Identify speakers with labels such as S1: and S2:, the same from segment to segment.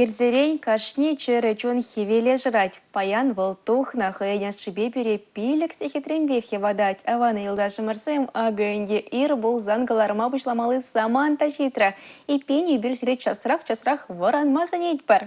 S1: Ирсерен кашни чӗрӗ чун хӗвеле шырать. Паян вӑл тухнӑ, хӑйӗн ашшӗпе пире 5 сехетренпех йӑпатать. Аван юлташӑмӑрсем, акӑ ӗнтӗ ир пулсан кӑларма пуҫламалли самант та ҫитрӗ. Эппин, эпир сире часрах-часрах вӑранма сӗнетпӗр.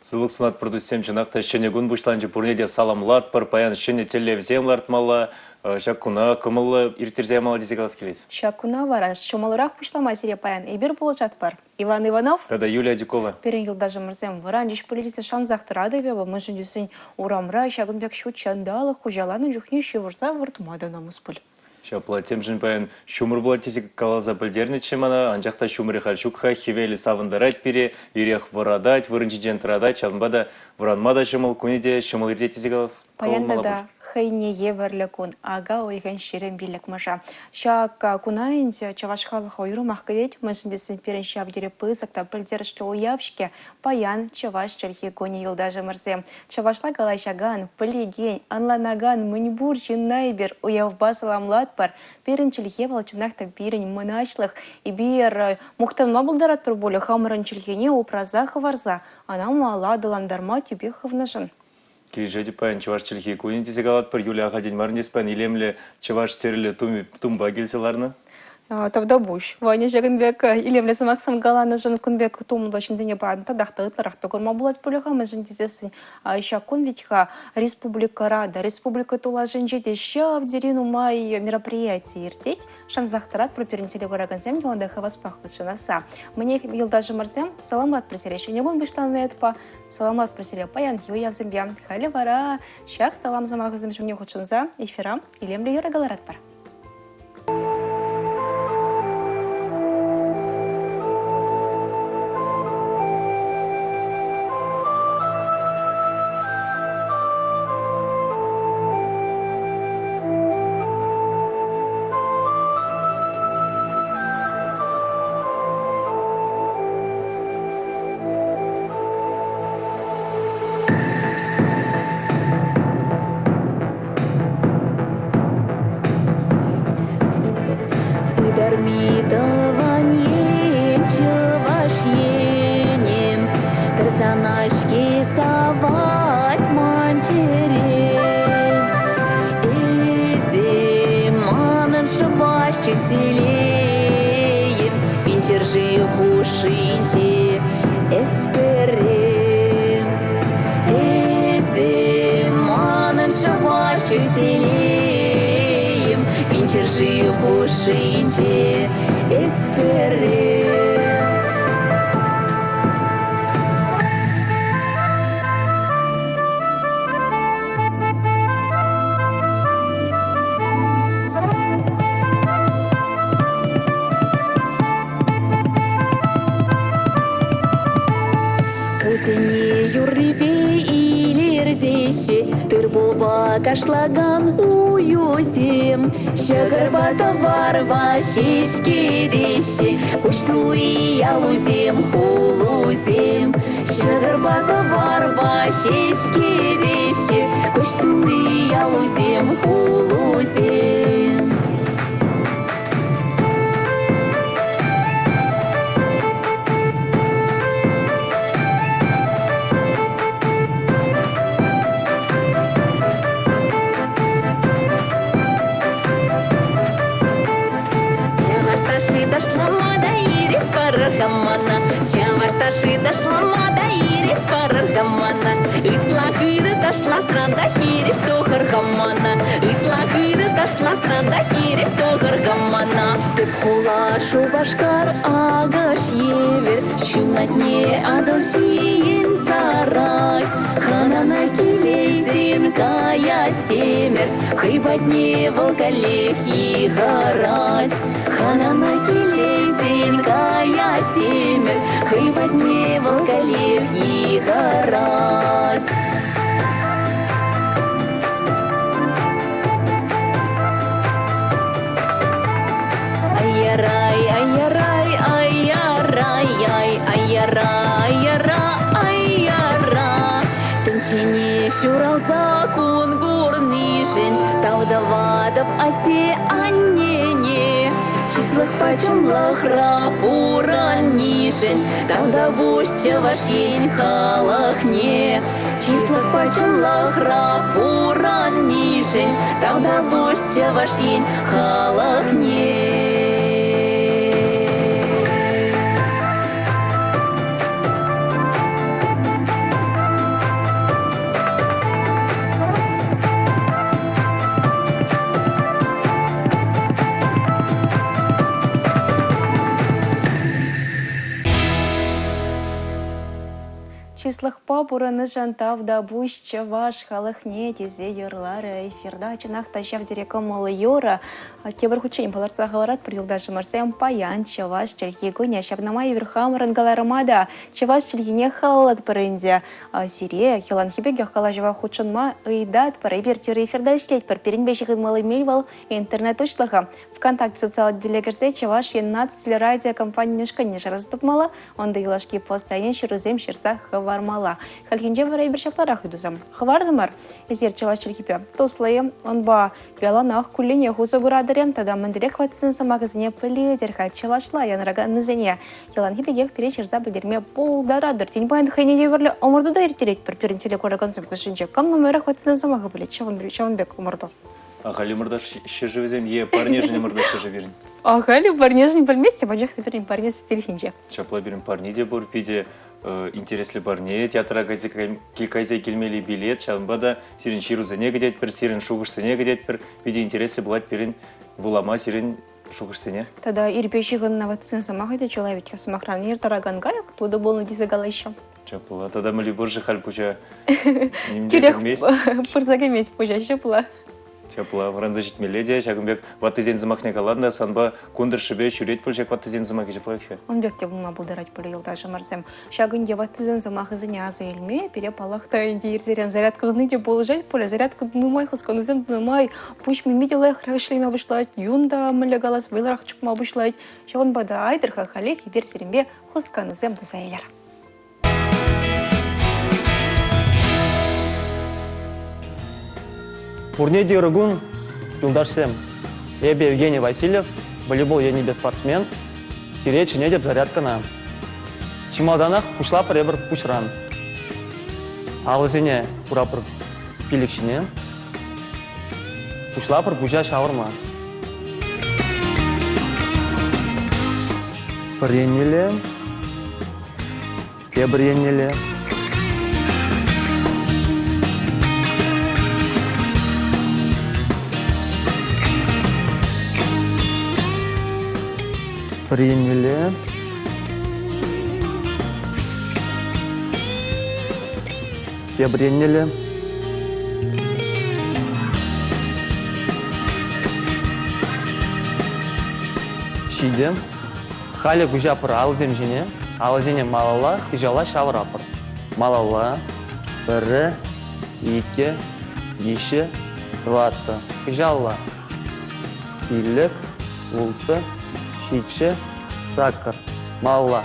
S2: Сывлӑх сунатпӑр туссем, чӑнах та ҫӗнӗ кун пуҫланчӗ, пурне те саламлатпӑр. Паян ҫӗнӗ тӗллевсем лартмалла, ҫак куна кӑмӑллӑ ирттерсе ямалла тесе калас килет.
S1: Ҫак куна вара ҫӑмӑлрах пуҫлама сире паян эпир пулӑшатпӑр. Иван Иванов.
S2: Тата Юлия Дюкова.
S1: Пирӗн юлташӑмӑрсем вӑранчӗҫ пулӗ тесе шансах тӑратӑп эпӗ, мӗншӗн тесен урамра ҫакӑн пек ҫут ҫанталӑк хуҫаланнӑ чухне ҫывӑрса выртма та намӑс пуль.
S2: Ҫапла, темшӗн паян ҫумӑр пулать тесе каласа пӗлтернӗччӗ мана, анчах та ҫумӑрӗ халь ҫук-ха, хӗвел савӑнтарать пире, ирех вӑратать, вырӑн ҫинчен тӑратать, ҫавӑнпа та вӑранма та ҫӑмӑл, кунӗ те ҫӑмӑл иртет тесе калас
S1: Паян тата хӑйне евӗрлӗ кун, ака уйӑхӗн 25-мӗшӗ. Ҫак куна ӗнтӗ чӑваш халӑхӗ уйрӑмах кӗтет, мӗншӗн тесен пирӗн ҫав тери пысӑк та пӗлтерӗшлӗ уяв-ҫке. Паян Чӑваш чӗлхи кунӗ, юлташӑмӑрсем. Чӑвашла калаҫакан, пӗлекен, ӑнланакан мӗнпур ҫынна эпир уявпа саламлатпӑр. Пирӗн чӗлхе вӑл чӑнах та пирӗн мӑнаҫлӑх. Эпир мухтанма пултаратпӑр пулӗ хамӑрӑн чӗлхене упраса хӑварса, ӑна малалла аталантарма тӳпе хывнӑшӑн.
S2: Килӗшетӗп паян чӑваш чӗлхи кунӗ тесе калатпӑр. Юля ахальтен мар ӗнтӗ паян илемлӗ чӑваш тӗрӗллӗ тумпа килсе ларнӑ.
S1: Тавтапуҫ. Ваня ҫакӑн пек илемлӗ сӑмахсем каланӑшӑн кун пек тумлӑ ҫынсене паян татах та ытларах та курма пулать пулӗ-ха, мӗншӗн тесессӗн ҫак кун вӗт-ха республикӑра та, республика тулашӗнче те ҫав тери нумай мероприяти иртет. Шансах тӑратпӑр пирӗн телекуракансем те унта хаваспах хутшӑнасса. Мӗнех, юлташӑмӑрсем, саламлатпӑр сире ҫӗнӗ кун пуҫланнӑ ятпа, саламлатпӑр сире паянхи уявсемпе. Халӗ вара ҫак салам сӑмахӗсем ҫумне хутшӑнса эфира илемлӗ юрӑ кӑларатпӑр.
S3: Ытарми тӑван ен, Чӑваш Енӗм, пӗр сана-ҫке савать ман чӗрем. Эсӗ манӑн шӑпаҫӑ телейӗм, пин ҫӗршыв хушшинче эс пӗрре. Эсӗ манӑн шӑпаҫӑ телейӗм, пин ҫӗршыв хушшинче эс пӗрре. Путене юррипе илӗртеҫҫӗ тыр-пулпа кашлакан уйусем. Ҫӑкӑрпа тӑварпа ҫеҫ кӗтеҫҫӗ куҫ тулли ялусем, хулусем. Ҫӑкӑрпа тӑварпа ҫеҫ кӗтеҫҫӗ куҫ тулли ялусем, хулусем. Чӑваш ташши ташлама та ирӗк парӑр-ха мана, Чӑваш ташши ташлама та ирӗк парӑр-ха мана. Ытла хытӑ ташласран та хирӗҫ тухӑр-ха мана, Ытла хытӑ ташласран та хирӗҫ тухӑр-ха мана. Тӗп хула Шупашкар акӑш евӗр, Ҫунатне Атӑл ҫийӗн сарать. Хӑнана килейсен каяс темӗр, Хӑй патне вӑл каллех йыхӑрать. Хӑнана килейсен каяс темӗр, Хӑй патне вӑл каллех йыхӑрать. Ай-ярай, ай-ярай, ай-ярай, ай-яра, ай-яра. Тӗнчене ҫуралса кун курнишӗн тав тӑватӑп атте-аннене. Чыслӑхпа чӑнлӑхра пурӑннишӗн Тавтапуҫ Чӑваш Ен халӑхне. Чыслӑхпа чӑнлӑхра пурӑннишӗн Тавтапуҫ Чӑваш Ен халӑхне.
S1: Чыслӑхпа пурӑннӑшӑн тавтапуҫ чӑваш халӑхне тесе юрларӗ эфирта. Чӑнах та ҫав тери кӑмӑллӑ юрӑ. Тепӗр хутчен палӑртса хӑваратпӑр, юлташӑмӑрсем, паян чӑваш чӗлхи кунӗ. Ҫавна май эпир хамӑрӑн кӑларӑма та чӑваш чӗлхине халаллатпӑр ӗнтӗ. Сире яланхи пекех калаҫӑва хутшӑнма ыйтатпӑр. Эпир тӳрӗ эфирта ӗҫлетпӗр. Пирӗнпе ҫыхӑнмалли мел вӑл интернет уҫлӑхӗ. ВКонтакте социаллӑ тетеле кӗрсе Чӑваш Ен наци телерадиокомпанин ушкӑнне шыраса тупмалла, унта юлашки пост айне ҫырусем ҫырса хӑвармалла. Хальхинче вара эпир ҫапларах ыйтусем хӑвартӑмӑр. Эсир чӑваш чӗлхипе туслӑ-и? Унпа яланах кулленех усӑ куратӑр-и? Тата мӗнлерех ваттисен сӑмахӗсене пӗлетӗр-ха чӑвашла янӑраканнисене? Яланхи пекех пире ҫырса пӗлтерме пултаратӑр. Тен, паян хӑйне евӗрлӗ ӑмӑрту та ирттеретпӗр пирӗн телекуракансем хушшинче. Кам нумайрах ваттисен сӑмахӗ пӗлет, ҫавӑн пек ӑмӑрту.
S2: Ахаль ӑмӑрташ ҫӗршывӗсем е парнешӗн ӑмӑртаҫҫӗ-ши пирӗн?
S1: Ахаль парнешӗн пӗлместӗп, анчах та пирӗн парне сӗтел ҫинче.
S2: Ҫапла пирӗн парне те пур, питӗ интереслӗ парне. Театра кайса килмелли билет, ҫавӑнпа та сирӗн ҫырусене кӗтетпӗр, сирӗн шухӑшсене кӗтетпӗр. Питӗ интереслӗ пулать пирӗн вулама сирӗн шухӑшсене.
S1: Тата ирпе ҫыхӑннӑ ваттисен сӑмахӗ те чылай вӗт-ха. Сӑмахран, ир тӑракан кайӑк тутӑ пулнӑ тесе калаҫҫӗ.
S2: Ҫапла. Тата мӗнле пур-ши халь пуҫа ним те
S1: Тӳрех
S2: кӗмест.
S1: пырса кӗмест пуҫа ҫапла.
S2: Ҫапла, вӑранса ҫитмелле те ҫакӑн пек ваттисен сӑмахне калан та санпа кун тӑршшӗпе ҫӳрет пуль ҫак ваттисен сӑмахӗ ҫапла вӗт-ха.
S1: Ун пек те пулма пултарать пулӗ юлташӑмӑрсем. Ҫакӑн те ваттисен сӑмахӗсене аса илме пире паллах та ӗнтӗ ирсерен зарядка туни те пулӑшать пулӗ. Зарядка нумай хусканусем нумай, пуҫ мими те лайӑхрах ӗҫлеме пуҫлать, юн та мӗнле калас вӑйлӑрах чупма пуҫлать. Ҫавӑнпа та айтӑр-ха халех эпир сирӗнпе хусканусем туса илер.
S4: Пурне те ырӑ кун, юлташсем. Эпӗ Евгений Васильев, волейбол енӗпе спортсмен. Сире чӗнетӗп зарядкӑна. Чи малтанах пуҫлатпӑр эпӗр пуҫран. Алӑсене хурапӑр пилӗк ҫине. Пуҫлапӑр пуҫа ҫавӑрма. Пӗр еннелле, тепӗр еннелле. Пӗр еннелле. Тепӗр еннелле. Ҫитӗ. Халӗ куҫапӑр алӑсем ҫине. Алӑсене малалла, хыҫала ҫавӑрапӑр. Малалла. Пӗрре, иккӗ, виҫҫӗ, тӑваттӑ. Хыҫалла. Пиллӗк, улттӑ, ҫиччӗ, саккӑр. Малалла.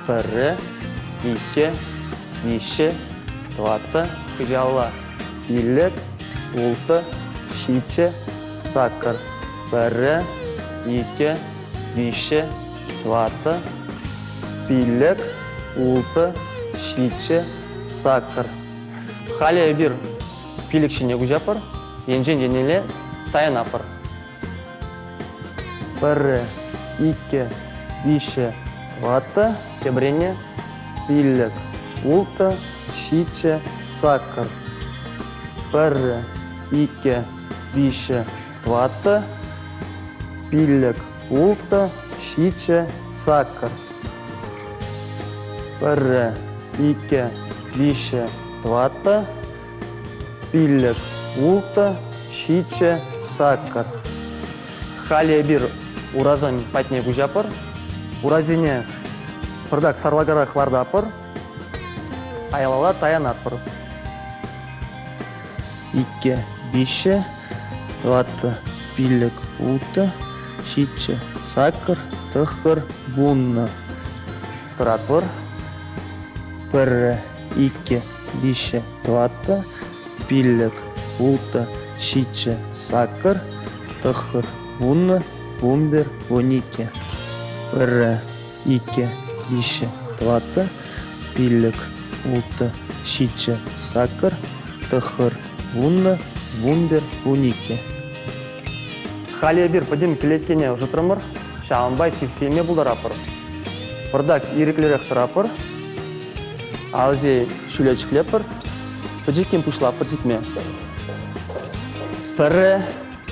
S4: Пӗрре, иккӗ, виҫҫӗ, тӑваттӑ, хыҫалла. Пиллӗк, улттӑ, ҫиччӗ, саккӑр. Пӗрре, иккӗ, виҫҫӗ, тӑваттӑ, пиллӗк, улттӑ, ҫиччӗ, саккӑр. Халӗ эпир пилӗк ҫине куҫатпӑр, енчен еннелле таянатпӑр. Пӗрре, иккӗ, виҫҫӗ, тӑваттӑ, тепӗрне пиллӗк, улттӑ, ҫиччӗ, саккӑр. Пӗрре, иккӗ, виҫҫӗ, тӑваттӑ, пиллӗк, улттӑ, ҫиччӗ, саккӑр. Пӗрре, иккӗ, виҫҫӗ, тӑваттӑ, пиллӗк, улттӑ, ҫиччӗ, саккӑр. Халӗ эпир урасем патне куҫатпӑр. Урасене пӑртак сарлакарах лартатпӑр, аялалла таянатпӑр. Иккӗ, виҫҫӗ, тӑваттӑ, пиллӗк, улттӑ, ҫиччӗ, саккӑр, тӑххӑр, вуннӑ. Тӑратпӑр. Пӗрре, иккӗ, виҫҫӗ, тӑваттӑ, пиллӗк, улттӑ, ҫиччӗ, саккӑр, тӑххӑр, вуннӑ,
S5: 11, 12. Пӗрре, иккӗ, виҫҫӗ, тӑваттӑ, пиллӗк, улттӑ, ҫиччӗ, саккӑр, тӑххӑр, вуннӑ, 11, 12.
S4: Халӗ эпир пӗтӗм кӗлеткене ӑшӑтрӑмӑр, ҫавӑнпа сиксе илме пултаратпӑр. Пӑртак ирӗклӗрех тӑратпӑр, алӑсене ҫӳле ҫӗклетпӗр, пӗчӗккӗн пуҫлатпӑр сикме. Пӗрре,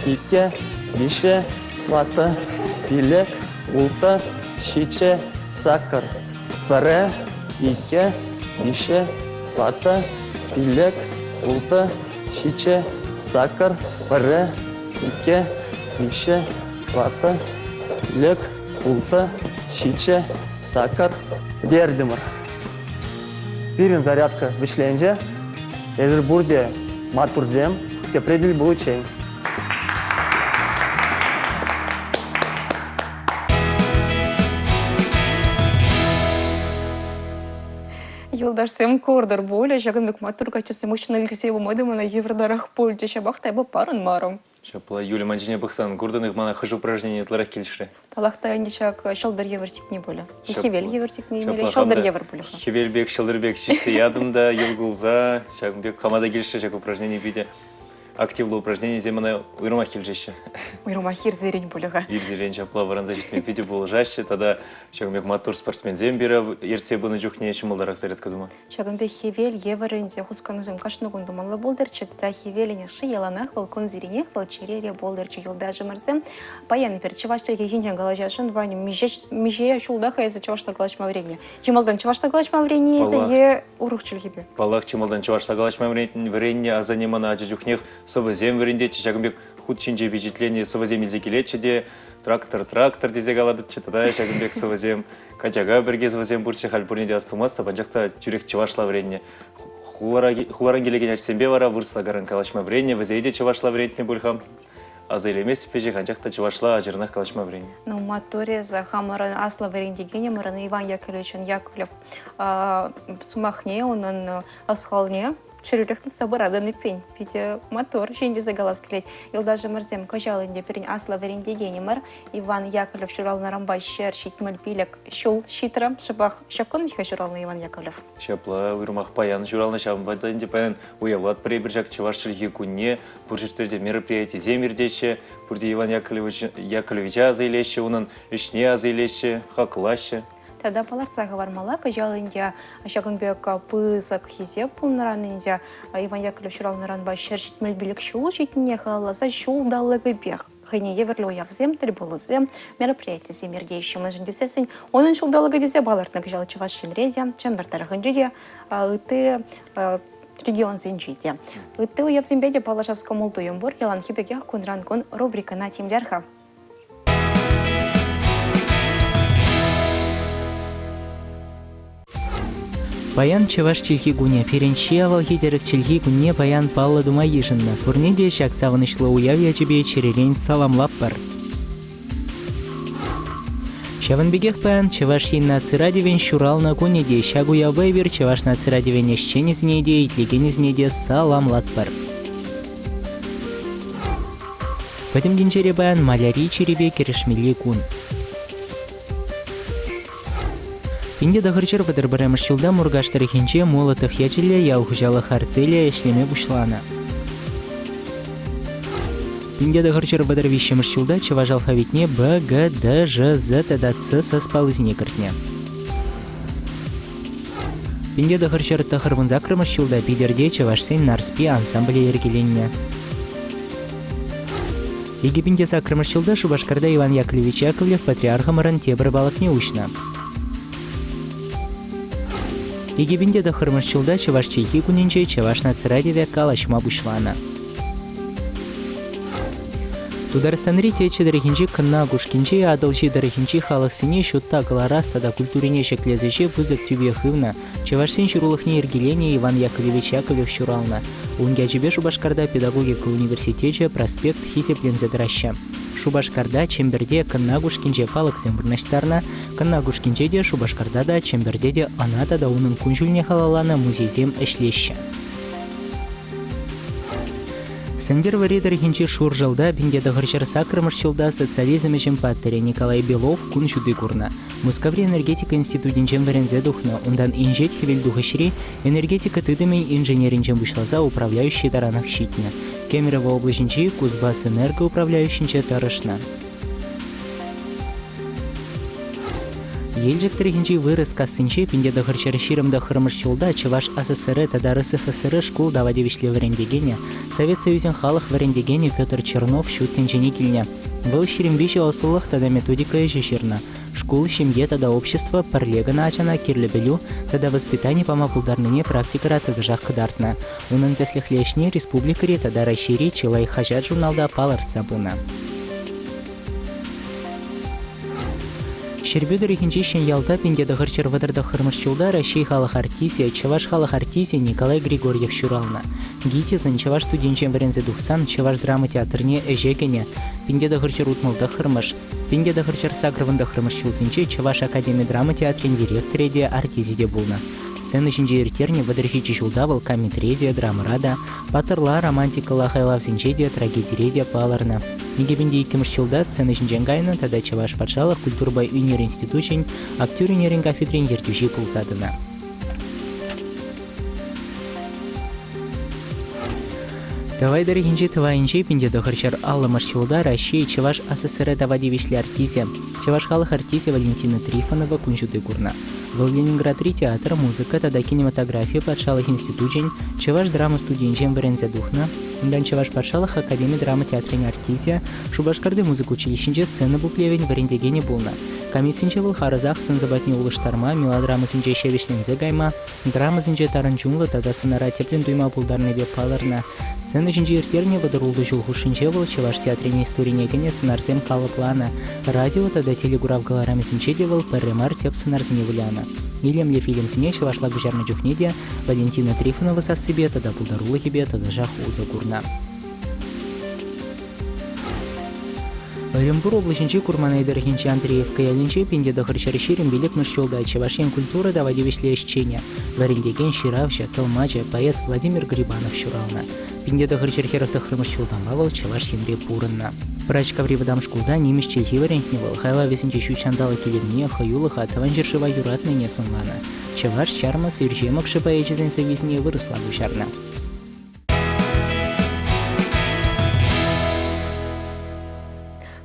S4: иккӗ, виҫҫӗ, тӑваттӑ, пиллӗк, улттӑ, ҫиччӗ, саккӑр. Пӗрре, иккӗ, виҫҫӗ, тӑваттӑ, пиллӗк, улттӑ, ҫиччӗ, саккӑр, пӗрре, иккӗ, виҫҫӗ, тӑваттӑ, пиллӗк, улттӑ, ҫиччӗ, саккӑр. Пӗтертӗмӗр. Пирӗн зарядка вӗҫленчӗ. Эсир пурте маттурсем, тепре тӗл пуличчен.
S1: Юлташсем куртӑр пулӗ, ҫакӑн пек маттур каччӑсем хыҫҫӑн ӗлкӗрсе пыма та мана йывӑртарах пулчӗ, ҫапах та эпӗ парӑнмарӑм.
S2: Ҫапла, Юля, ман ҫине пӑхсан куртӑн-и мана хӑш упражнени ытларах килӗшрӗ?
S1: Паллах та ӗнтӗ ҫак ҫӑлтӑр евӗр сикни пулӗ. Хӗвел евӗр сикни ҫӑлтӑр евӗр пулӗ-ха.
S2: Хӗвел пек, ҫӑлтӑр пек ҫиҫсе ятӑм та йӑл кулса, ҫакӑн пек хама та килӗшрӗ ҫак упражнени питӗ. Активлӑ упражненисем мана уйрӑмах килӗшеҫҫӗ.
S1: Уйрӑмах ирсерен пулӗ-ха.
S2: Ирсерен ҫапла вӑранса ҫитме питӗ пулӑшаҫҫӗ тата ҫакӑн пек маттур спортсменсем пире ертсе пынӑ чухне ҫӑмӑлтарах зарядка тума.
S1: Ҫакӑн пек хӗвел евӗр ӗнтӗ хусканусем кашни кун тумалла пултӑрччӗ тата хӗвелӗн ӑшши яланах вӑл кунсеренех вӑл чӗрере пултӑрччӗ юлташӑмӑрсем. Паян эпир чӑваш чӗлхи ҫинчен калаҫасшӑн. Ваня, миҫе, миҫе ҫулта-ха эсӗ чӑвашла калаҫма вӗреннӗ? Чи малтан чӑвашла калаҫма вӗреннӗ эсӗ е урӑх чӗлхепе?
S2: Паллах, чи малтан чӑвашла калаҫма вӗреннӗ асанне мана ача чухнех сӑвӑсем вӗрентетчӗ. Ҫакӑн пек хут ҫинче пичетленӗ сӑвӑсем илсе килетчӗ те трактор, трактор тесе калатӑпчӗ тата ҫакӑн пек сӑвӑсем. Качака пӗрке сӑвӑсем пурччӗ, халь пурне те астумастӑп, анчах та тӳрех чӑвашла вӗреннӗ. Хулара, хуларан килекен ачасемпе вара вырӑсла каран калаҫма вӗреннӗ, вӗсене те чӑвашла вӗрентнӗ пуль-ха. Аса илместӗп веҫех, анчах та чӑвашла ачаранах калаҫма вӗреннӗ.
S1: Ну, маттур эсӗ, хамӑрӑн аслӑ вӗрентекенӗмӗрӗн Иван Яковлевичӑн Яковлев сӑмахне, унӑн ӑс-хӑлне чӗрӗлӗх тытса пыратӑн эппин. Питӗ маттур ҫын тесе калас килет. Юлташӑмӑрсем, кӑҫал ӗнтӗ пирӗн аслӑ вӗрентекенӗмӗр Иван Яковлев ҫуралнӑранпа 175 ҫул ҫитрӗ. Шӑпах ҫак кун михха ҫуралнӑ Иван Яковлев.
S2: Ҫапла, уйрӑмах паян ҫуралнӑ, ҫавӑнпа та ӗнтӗ паян уявлатпӑр эпир ҫак чӑваш чӗлхи кунне. Пур ҫӗрте те мероприятисем иртеҫҫӗ, пурте Иван Яковлевича аса илеҫҫӗ, унӑн ӗҫне аса илеҫҫӗ, хаклаҫҫӗ.
S1: Тата палӑртса хӑвармалла, кӑҫал ӗнтӗ ҫакӑн пек пысӑк хисеп пулнӑран ӗнтӗ Иван Яковлев ҫуралнӑранпа 175 ҫул ҫитнине халалласа ҫулталӑкӗпех хӑйне евӗрлӗ уявсем, тӗлпулусем, мероприятисем иртеҫҫӗ. Мӗншӗн тесессӗн унӑн ҫулталӑкӗ тесе палӑртнӑ кӑҫал Чӑваш Енре те, Чӗмпӗр тӑрӑхӗнче те, ытти регионсенче те. Ытти уявсемпе те паллашас кӑмӑл-туйӑм пур. Яланхи пекех кунран-кун рубрикӑна тимлер-ха.
S6: Паян чӑваш чӗлхи кунӗ. Пирӗн чи авалхи тӗрӗк чӗлхи кунне паян паллӑ тума йышӑннӑ. Пурне те ҫак савӑнӑҫлӑ уяв ячӗпе чӗререн саламлатпӑр. Ҫавӑн пекех паян Чӑваш Ен наци радиовӗн ҫуралнӑ кунӗ те. Ҫак уявпа эпир Чӑваш наци радиовӗн ӗҫченӗсене те, итлекенӗсене те саламлатпӑр. Пӗтӗм тӗнчере паян маляри чирӗпе кӗрешмелли кун. 1931 ҫулта Муркаш тӑрӑхӗнче Молотов ячӗллӗ ял хуҫалӑх артелӗ ӗҫлеме пуҫланӑ. 1933 ҫулта чӑваш алфавитне Б, Г, Д, Ж, З тата Ц сас паллисене кӗртнӗ. 1998 ҫулта Питӗрте чӑвашсен Нарспи ансамблӗ йӗркеленнӗ. 2008 ҫулта Шупашкарта Иван Яковлевич Яковлев патриархӑмӑрӑн тепӗр палӑкне уҫнӑ. 2009 ҫулта Чӑваш чӗлхи кунӗнче Чӑваш наци радиовӗ калаҫма пуҫланӑ. Тутарстанри Теччӗ тӑрӑхӗнчи Кӑнна Кушкинчи Атӑлҫи тӑрӑхӗнчи халӑхсене ҫутта кӑларас тата культурине ҫӗклес ӗҫе пысӑк тӳпе хывнӑ чӑвашсен ҫырулӑхне йӗркеленӗ Иван Яковлевич Яковлев ҫуралнӑ. Ун ячӗпе Шупашкарта педагогика университечӗ, проспект хисепленсе тӑраҫҫӗ. Шупашкарта, Чӗмпӗрте, Кӑнна Кушкинче палӑксем вырнаҫтарнӑ. Кӑнна Кушкинче те, Шупашкарта та, Чӗмпӗрте те ӑна тата унӑн кун-ҫулне халалланӑ музейсем ӗҫлеҫҫӗ. Сӗнтӗрвӑрри тӑрӑхӗнчи Шуршӑлта 1908 ҫулта социализм ӗҫӗн паттӑрӗ Николай Белов кун ҫути курнӑ. Мускаври энергетика институтӗнчен вӗренсе тухнӑ, унтан Инҫет Хӗвелтухӑҫри энергетика тытӑмӗн инженерӗнчен пуҫласа управляющи таранах ҫитнӗ. Кемерово облаҫӗнчи Кузбассэнерго управляющинче тӑрӑшнӑ. Елчӗк тӑрӑхӗнчи Вырӑс кассинче 1929 ҫулта Чӑваш АССР тата РСФСР шкул тава тивӗҫлӗ вӗрентекенӗ, Совет Союзӗн халӑх вӗрентекенӗ Петр Чернов ҫут тӗнчене килнӗ. Вӑл 23 ӑслӑлӑх тата методика ӗҫӗ ҫырнӑ. Шкул, ҫемье тата общество пӗрле кӑна ачана кирлӗ пӗлӳ тата воспитани пама пултарнине практикӑра тӑтӑшах кӑтартнӑ. Унӑн тӗслӗхлӗ ӗҫне республикӑри тата Раҫҫейри чылай хаҫат-журналта палӑртса пынӑ. Ҫӗрпӳ тӑрӑхӗнчи Ҫӗньялта 1939 ҫулта Раҫҫей халӑх артисчӗ, чӑваш халӑх артисчӗ Николай Григорьев ҫуралнӑ. ГИТИСӑн чӑваш студийӗнчен вӗренсе тухсан Чӑваш драма театрне ӗҫе кӗнӗ. 1969-мӗш, 1989 ҫулсенче Чӑваш академи драма театрӗн директорӗ те, артисчӗ те пулнӑ. Сцена ҫинче ирттернӗ 37 ҫулта вӑл камитре те, драмӑра та, паттӑрла романтикӑлла хайлавсенче те, трагедире те палӑрнӑ. 2002 ҫулта сцена ҫинчен кайнӑ тата Чӑваш патшалӑх культурӑпа ӳнер институчӗн актер ӳнерӗн кафедрин ертӳҫи пулса тӑнӑ. Тӑвай тӑрӑхӗнчи Тӑвайӗнче 1950 ҫулта Раҫҫей Чӑваш АССР тава тивӗҫлӗ артисчӗ, Чӑваш халӑх артисчӗ Валентина Трифонова кун ҫути курнӑ. Вӑл Ленинградри театр, музыка тата кинематографи патшалӑх институчӗн Чӑваш драма студийӗнчен вӗренсе тухнӑ, унтан Чӑваш патшалӑх академи драма театрӗн артисчӗ, Шупашкарти музыка училищинче сцена пуплевӗн вӗрентекенӗ пулнӑ. Камитсенче вӑл харӑсах сӑн-сӑпатне улӑштарма, мелодрамӑсенче ҫепӗҫленсе кайма, драмӑсенче тарӑн чунлӑ тата сӑнара тӗплӗн туйма пултарнипе палӑрнӑ. Сцена ҫинче ирттернӗ 36 ҫул хушшинче вӑл чӑваш театрӗн историне кӗнӗ сӑнарсем калӑпланӑ. Радио тата телекурав кӑларӑмӗсенче те вӑл пӗрре мар тӗп сӑнарсене вылянӑ. Илемлӗ фильмсене чӑвашла куҫарнӑ чухне те Валентина Трифонова сассипе тата пултарулӑхӗпе тӑтӑшах усӑ курнӑ. Ырӑмпур облаҫӗнчи Курманай тӑрӑхӗнчи Андреевка ялӗнче 1925 ҫулта Чӑваш Ен культура тава тивӗҫлӗ ӗҫченӗ, вӗрентекен, ҫыравҫӑ, тӑлмачӑ, поэт Владимир Грибанов ҫуралнӑ. 1949 ҫултанпа вӑл Чӑваш Енре пурӑннӑ. Пӑрачкаври вӑтам шкулта нимӗҫ чӗлхи вӗрентнӗ вӑл, хайлавӗсенче ҫут ҫанталӑк илемне, хӑюлӑха, тӑван ҫӗршыва юратнине сӑнланӑ. Чӑваш, ҫармӑс, ирҫе мӑкшӑ поэчӗсен сӑввисене вырӑсла куҫарнӑ.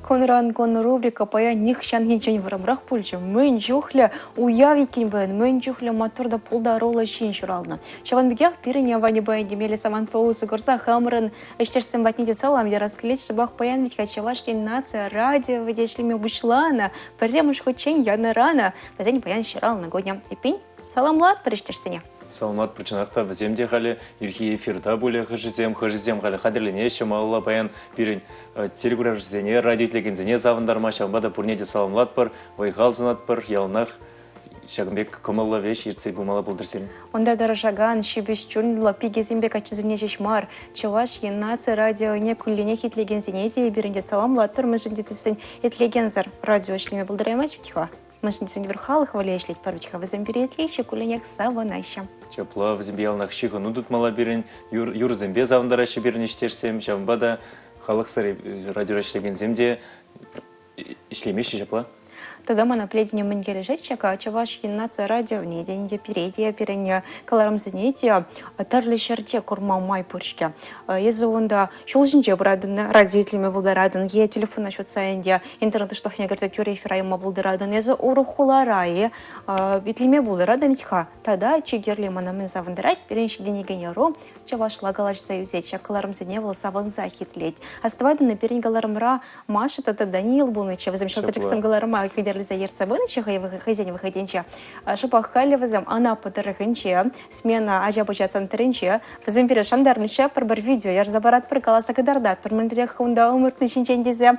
S1: Кунран кун рубрика паян нихҫанхинчен вӑрӑмрах пулчӗ. Мӗн чухлӗ уяв иккен паян, мӗн чухлӗ маттур та пултаруллӑ ҫын ҫуралнӑ. Ҫавӑн пекех пирӗн Ваньӑпа Эндемеле самантпа усӑ курса хамӑрӑн ӗҫтешсем патне те салам ярас килет. Шӑпах паян вӗт-ха Чӑваш Ен наци радиовӗ те ӗҫлеме пуҫланӑ, пӗрремӗш хутчен янӑранӑ. Вӗсен паян ҫуралнӑ кунӗ. Эппин, саламлатпӑр ӗҫтешсене.
S2: Саламлатпӑр чӑнах та вӗсем те халӗ ирхи эфирта пулӗ хӑшӗсем, хӑшӗсем халӗ хатӗрленеҫҫӗ малалла паян пирӗн телекуравҫӑсене, радио итлекенсене савӑнтарма, ҫавӑнпа та пурне те саламлатпӑр, вӑй-хал сунатпӑр, яланах ҫакӑн пек кӑмӑллӑ веҫ иртсе пымалла пултӑр сирӗн.
S1: Унта тӑрӑшакан ҫепӗҫ чунлӑ пикесемпе каччӑсене ҫеҫ мар, Чӑваш Ен наци радионе кулленех итлекенсене те эпир ӗнтӗ саламлатпӑр, мӗншӗн тесен итлекенсӗр радио ӗҫлеме пултараймасть вӗт-ха. Мӗншӗн тесен эпир халӑх валли ӗҫлетпӗр вӗт-ха, вӗсем пире итлеҫҫӗ, кулленех савӑнаҫҫӗ.
S2: Ҫапла, вӗсемпе яланах ҫыхӑну тытмалла пирӗн, юрӑсемпе савӑнтараҫҫӗ пирӗн ӗҫтешсем, ҫавӑнпа та халӑхсӑр радиора ӗҫлекенсем те ӗҫлемеҫҫӗ ҫапла.
S1: Тата мана плетене мӗн килӗшет ҫака Чӑваш Ен наци радионе те ӗнтӗ пире те, пирӗн кӑларӑмсене те тӗрлӗ ҫӗрте курма май пур-ҫке. Эсӗ унта ҫул ҫинче пыратӑн, радио итлеме пултаратӑн е телефона ҫутса ӗнтӗ интернет уҫлӑхне кӗрсе тӳрӗ эфира яма пултаратӑн. Эсӗ урӑх хулара-и итлеме пултаратӑн-ха. Тата чи кирли мана мӗн савӑнтарать, пирӗн ҫитӗнекен ӑру чӑвашла калаҫса ӳсет. Ҫак кӑларӑмсене вӑл савӑнсах итлет. Астӑватӑн-и, пирӗн кӑларӑмра Маша тата Даниил пулнӑччӗ. Вӗсем ҫӑлтӑрчӑксем кӑларӑма хӳтӗлесе ертсе пынӑччӗ хӑйсен вӑхӑтӗнче. Шӑпах халӗ вӗсем Анапа тӑрӑхӗнче, смена ача-пӑча центрӗнче. Вӗсем пире шантарнӑччӗ, пӗр-пӗр видео ярса паратпӑр, каласа кӑтартатпӑр мӗнлерех унта ӑмӑртни ҫинчен тесе.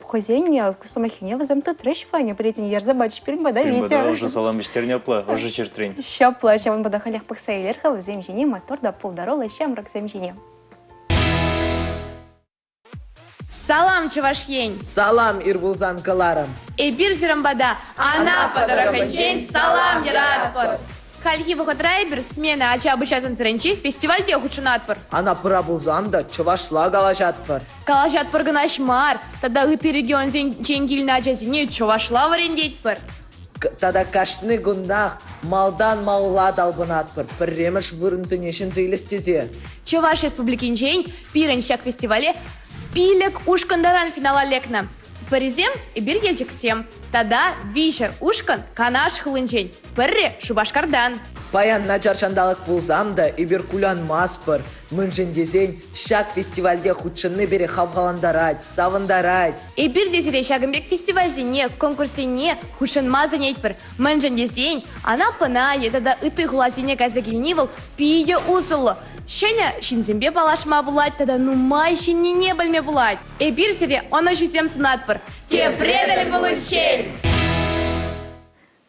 S1: Хӑйсен сӑмаххине вӗсем тытрӗҫ, Ваня, пӗлетӗн, ярса пачӗҫ пирӗн пата видео.
S2: Ӑшӑ салам вӗҫтернӗ апла, ӑшӑ ҫӗртрен.
S1: Ҫапла, ҫавӑнпа та халех пӑхса илер-ха вӗсем ҫине, маттур та пултаруллӑ ҫамрӑксем ҫине.
S7: Салам, Чӑваш Ен!
S8: Салам, ир пулсан кӑларӑм.
S7: Эпир сирӗн пата Анапа тӑрӑхӗнчен салам яратпӑр. Хальхи вӑхӑтра эпир «Смена» ача-пӑча центрӗнчи фестивальте хутшӑнатпӑр.
S8: Анапӑра пулсан та чӑвашла калаҫатпӑр.
S7: Калаҫатпӑр кӑна мар, тата ытти регионсенчен килнӗ ачасене чӑвашла вӗрентетпӗр.
S8: Тата кашни кунах малтан малалла талпӑнатпӑр, пӗрремӗш вырӑнсене ҫӗнсе илес тесе.
S7: Чӑваш Республикинчен пирӗн ҫак фестивале пилӗк ушкӑнтаран финала лекнӗ. Пӗрисем эпир Елчӗксем тата виҫӗ ушкӑн Канаш хулинчен, пӗрре Шупашкартан.
S8: Паян начар ҫанталӑк пулсан та эпир кулянмастпӑр. Мӗншӗн тесен ҫак фестивальте хутшӑнни пире хавхалантарать, савӑнтарать.
S7: Эпир те сире ҫакӑн пек фестивальсене, конкурссене хутшӑнма сӗнетпӗр. Мӗншӗн тесен Анапӑна е тата ытти хуласене кайса килни вӑл питӗ усӑллӑ. Ҫӗнӗ ҫынсемпе паллашма пулать тата нумай ҫӗннине пӗлме пулать. Эпир сире ӑнӑҫусем сунатпӑр. Тепре тӗл пуличчен!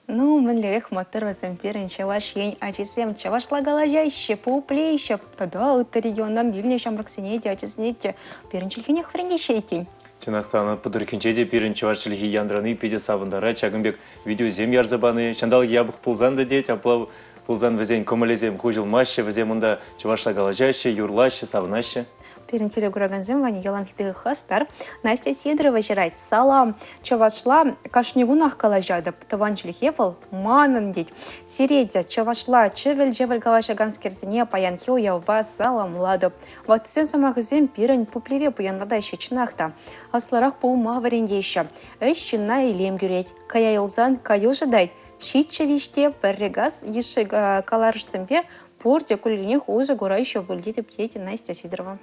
S1: Ну, мӗнлерех маттур вӗсем пирӗн Чӑваш Ен ачисем чӑвашла калаҫаҫҫӗ, пуплеҫҫӗ. Тата ытти регионтан килнӗ ҫамрӑксене те, ачасене те пирӗн чӗлхенех вӗрентеҫҫӗ иккен.
S2: Чӑнах та, Анапа тӑрӑхӗнче те пирӗн чӑваш чӗлхи янрани питӗ савӑнтарать. Ҫакӑн пек видеосем ярса пани ҫанталӑк япӑх пулсан та тет, апла пулсан вӗсен кӑмӑлӗсем хуҫӑлмаҫҫӗ, вӗсем унта чӑвашла калаҫаҫҫӗ, юрлаҫҫӗ, савӑнаҫҫӗ.
S1: Пирӗн телекуракансем Ваня яланхи пекех хастар. Настя Сидорова ҫырать. Салам! Чӑвашла кашни кунах калаҫатӑп. Тӑван чӗлхе вӑл манӑн тет. Сире те чӑвашла чӗвӗл-чӗвӗл калаҫаканскерсене паянхи уявпа саламлатӑп. Ваттисен сӑмахӗсем пирӗн пуплеве пуянлатаҫҫӗ чӑнах та. Ӑслӑрах пулма вӗрентеҫҫӗ. Ӗҫ ҫынна илем кӳрет. Кая юлсан каю шӑтать. Ҫиччӗ виҫте пӗрре газ йышши каларӑшсемпе Пурте кулленех усӑ кураҫҫӗ пуль тетӗп, тет Настя Сидорова.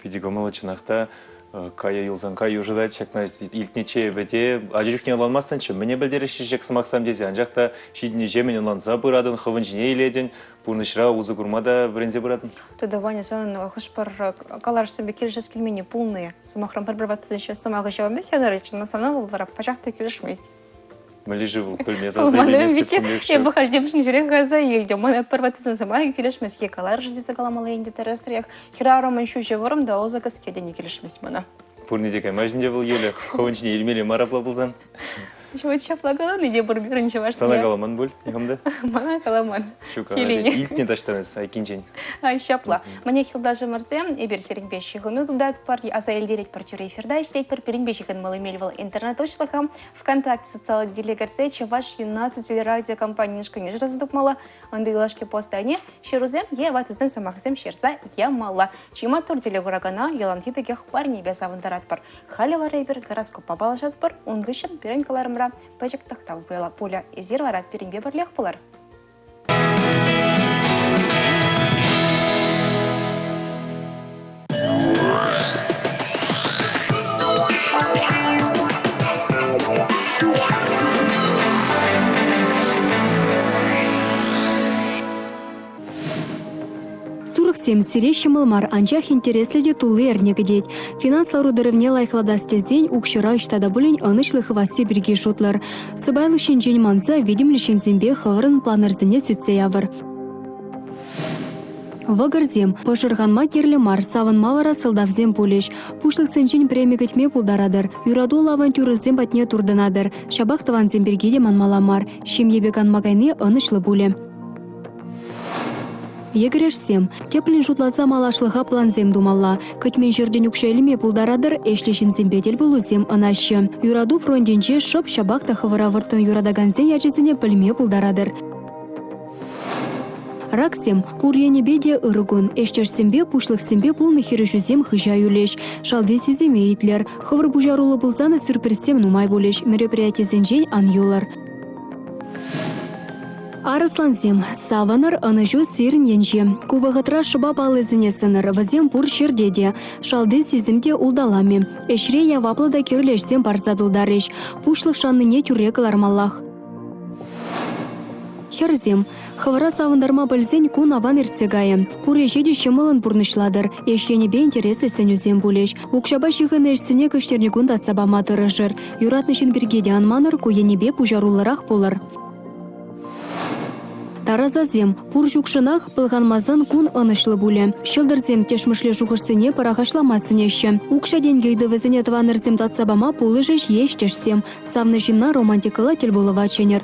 S2: Питӗ кӑмӑллӑ чӑнах та. Кая юлсан каю шӑтать ҫакна илтнӗччӗ эпӗ те. Ача чухне ӑнланмастӑнччӗ, мӗне пӗлтереҫҫӗ ҫак сӑмахсем тесе. Анчах та ҫитӗннӗҫемӗн ӑнланса пыратӑн, хӑвӑн ҫине илетӗн, пурнӑҫра усӑ курма та вӗренсе пыратӑн.
S1: Тата, Ваня, санӑн хӑш-пӗр каларӑшсемпе килӗшес килменни пулнӑ-и? Сӑмахран, пӗр-пӗр ваттисен сӑмахӗ ҫавӑн пек янӑрать, сана вӑл вара пачах та килӗшмест.
S2: Мӗнле-ши вӑл пӗлме саса илейместӗп
S1: Эпӗ халь темшӗн ҫӳрех кайса илтӗм. Мана пӗр ваттисен сӑмахӗ килӗшмест. Е каларӑш тесе каламалла ӗнтӗ тӗрӗсрех. Хӗрарӑмӑн ҫӳҫӗ вӑрӑм та ӑсӗ кӗске тени килӗшмест мана.
S2: Пурне те каймасть ӗнтӗ вӑл, Юля. Хӑвӑн ҫине илмелле мар апла пулсан.
S1: Вот ҫапла калани те пур пирӗн чӑвашсене.
S2: Сана каламан пуль никам та?
S1: Мана каламан.
S2: Ҫук, илтнӗ таҫтан эс айккинчен.
S1: Ҫапла. Мӗнех, юлташӑмӑрсем, эпир сирӗнпе ҫыхӑну тытатпӑр, аса илтеретпӗр тӳрӗ эфирта ӗҫлетпӗр. Пирӗнпе ҫыхӑнмалли мел вӑл интернет-уҫлӑха. ВКонтакте социаллӑ тетеле кӗрсе Чӑваш Ен наци телерадиокомпанин ушкӑнне шыраса тупмалла. Унти юлашки пост айне ҫырусем е ватӑсен сӑмахӗсем ҫырса ямалла. Чи маттур телекуракана яланхи пекех парнепе савӑнтаратпӑр. Халӗ вара эпир гороскоппа паллашатпӑр. Ун хыҫҫӑн пирӗн кӑларӑмра пӗчӗк тӑхтав пулӗ. Эсир вара пирӗнпе пӗрлех пулӑр.
S9: Сурӑхсем сире ҫӑмӑл мар, анчах интереслӗ те тулли эрне кӗтет. Финанс лару-тӑрӑвне лайӑхлатас тесен укҫӑра ӑҫта та пулин ӑнӑҫлӑ хывасси пирки шутлӑр. Сӑпайлӑх ҫинчен манса витӗмлӗ ҫынсемпе хӑвӑрӑн планӑрсене сӳтсе явӑр. Вӑкӑрсем пӑшӑрханма кирлӗ мар, савӑнма вара сӑлтавсем пулӗҫ. Пуҫлӑхсенчен преми кӗтме пултаратӑр, юратуллӑ авантюрӑсем патне туртӑнатӑр. Ҫапах тӑвансем пирки те манмалла мар, ҫемьепе канма кайни ӑнӑҫлӑ пулӗ. Йӗкӗрешсем, тӗплӗн шутласа малашлӑха плансем тумалла. Кӗтмен ҫӗртен укҫа илме пултаратӑр, ӗҫлӗ ҫынсемпе тӗл пулусем ӑнаҫҫӗ. Юрату фронтӗнче шӑп ҫапах та хӑвӑра вӑрттӑн юратакансен ячӗсене пӗлме пултаратӑр. Раксем пур енӗпе те ырӑ кун. Ӗҫтешсемпе, пуҫлӑхсемпе пулнӑ хирӗҫӳсем хыҫа юлӗҫ. Шалти сисӗме итлӗр. Хӑвӑр пуҫаруллӑ пулсан сюрпризсем нумай пулӗҫ, мероприятисенчен ан юлӑр. Арӑслансем, савӑнӑр, ӑнӑҫу сирӗн енче. Ку вӑхӑтра шӑпа паллисене сӑнӑр, вӗсем пур ҫӗрте те. Шалти сисӗм те улталамӗ. Ӗҫре яваплӑ та кирлӗ ӗҫсем парса тултарӗҫ. Пуҫлӑх шаннине тӳрре кӑлармаллах. Хӗрсем, хӑвӑра савӑнтарма пӗлсен кун аван иртсе кайӗ. Пур ӗҫе те ҫӑмӑллӑн пурнӑҫлатӑр. Ӗҫ енӗпе интереслӗ сӗнӳсем пулӗҫ. Укҫапа ҫыхӑннӑ ӗҫсене кӗҫнерникун татса пама тӑрӑшӑр. Юратнӑ ҫын пирки те ан манӑр, ку енӗпе пуҫаруллӑрах пулӑр. Тарасасем пур ҫукшӑнах пӑлханмасан кун ӑнӑҫлӑ пулӗ. Ҫӑлтӑрсем тӗшмӗшле шухӑшсене пӑрахӑҫлама сӗнеҫҫӗ. Укҫа-тенкӗ ыйтӑвӗсене тӑванӑрсем татса пама пулӑшӗҫ е ӗҫтешсем. Савнӑ ҫынна романтикӑлла тӗлпулӑва чӗнӗр.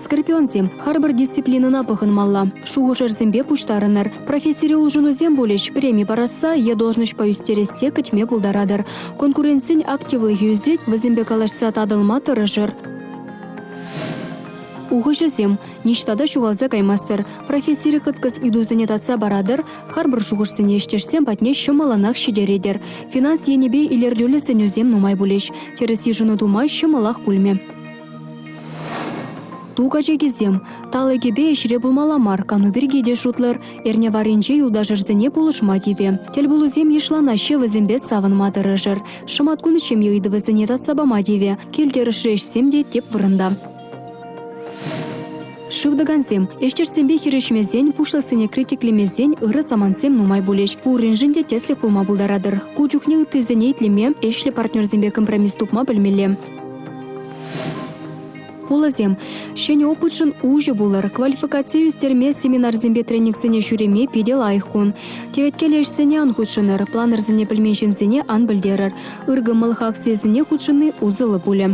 S9: Скорпионсем, харпӑр дисциплинӑна пӑхӑнмалла. Шухӑшӑрсемпе пуҫтарӑнӑр. Профессире улшӑнусем пулӗҫ, преми парасса е должноҫпа ӳстерессе кӗтме пултаратӑр. Конкурентсен активлӑхӗ ӳсет, вӗсемпе калаҫса татӑлма тӑрӑшӑр. Ухӑҫӑсем, ниҫта та ҫухалса каймастӑр. Профессири кӑткӑс ыйтусене татса паратӑр, харпӑр шухӑшсене ӗҫтешсем патне ҫӑмӑллӑнах ҫитеретӗр. Финанс енӗпе илӗртӳллӗ сӗнӳсем нумай пулӗҫ. Тӗрӗс йышӑну тума ҫӑмӑлах пулмӗ. Ту качакисем. Талӑкӗпе ӗҫре пулмалла мар, кану пирки те шутлӑр. Эрне варринче юлташӑрсене пулӑшма тивӗ. Тӗлпулусем йышланаҫҫӗ, вӗсемпе савӑнма тӑрӑшӑр. Шӑматкун ҫемье ыйтӑвӗсене татса пама тивӗ. Кил-тӗрӗшри ӗҫсем те тӗп вырӑнта. Шыв тӑкансем, ӗҫтешсемпе хирӗҫмесен, пуҫлӑхсене критиклемесен ырӑ самантсем нумай пулӗҫ. Пуриншӗн те тӗслӗх пулма пултаратӑр. Ку чухне ыттисене итлеме, ӗҫлӗ партнерсемпе компромисс тупма пӗлмелле. Пулӑсем. Ҫӗнӗ опытшӑн уҫӑ пулӑр. Квалификацие ӳстерме семинарсемпе тренингсене ҫӳреме питӗ лайӑх кун. Теветкел ӗҫсене ан хутшӑнӑр, планерсене пӗлмен ҫынсене ан пӗлтерӗр. Ыркӑмӑллӑх акцийӗсене хутшӑнни усӑллӑ пулӗ.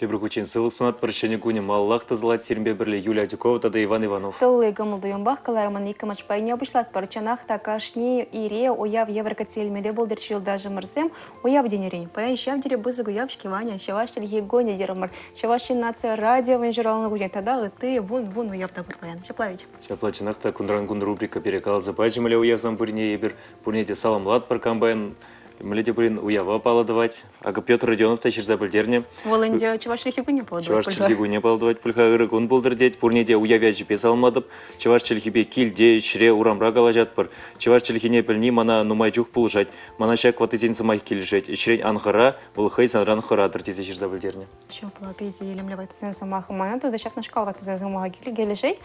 S2: Тепӗр хутчен сывлӑх сунатпӑр. Ҫӗнӗ кунӗ малаллах тӑсӑлать. Сирӗнпе пӗрле Юлия Адюкова тата Иван Иванов.
S1: Тулли кӑмӑл-туйӑмпах кӑларӑмӑн иккӗмӗш пайне пуҫлатпӑр. Чӑнах та кашни ире уяв евӗр кӗтсе илмелле пултӑрччӗ юлташӑмӑрсем. Уяв тенӗрен паян ҫав тери пысӑк уяв-ҫке, Ваня. Чӑваш чӗлхи кунӗ терӗмӗр. Чӑваш Ен наци радиовӗн ҫуралнӑ кунӗ тата ытти вун-вун уяв та пур паян. Ҫапла ведь?
S2: Ҫапла чӑнах та кунран-кун рубрика пире каласа пачӗ. Мӗнле уявсем пуррине эпир пурне те саламлатпӑр. Кам паян мӗнле те пулин уява паллӑ тӑвать. Акӑ Петр Родионов та ҫырса пӗлтернӗ.
S1: Вӑл ӗнтӗ чӑваш чӗлхи кунне паллӑ
S2: Чӑваш чӗлхи кунне паллӑ тӑвать пуль-ха. Ырӑ кун пултӑр тет. Пурне те уяв ячӗпе саламлатӑп. Чӑваш чӗлхипе килте, ӗҫре, урамра калаҫатпӑр. Чӑваш чӗлхине пӗлни мана нумай чух пулӑшать. Мана ҫак ваттисен сӑмахӗ килӗшет. Ӗҫрен ан хӑра, вӑл хӑй санран хӑратӑр тесе ҫырса пӗлтернӗ.
S1: Ҫапла питӗ илемлӗ ваттисен сӑмахӗ. Мана тата ҫакнашкал ваттисен сӑмахӗ килӗшет.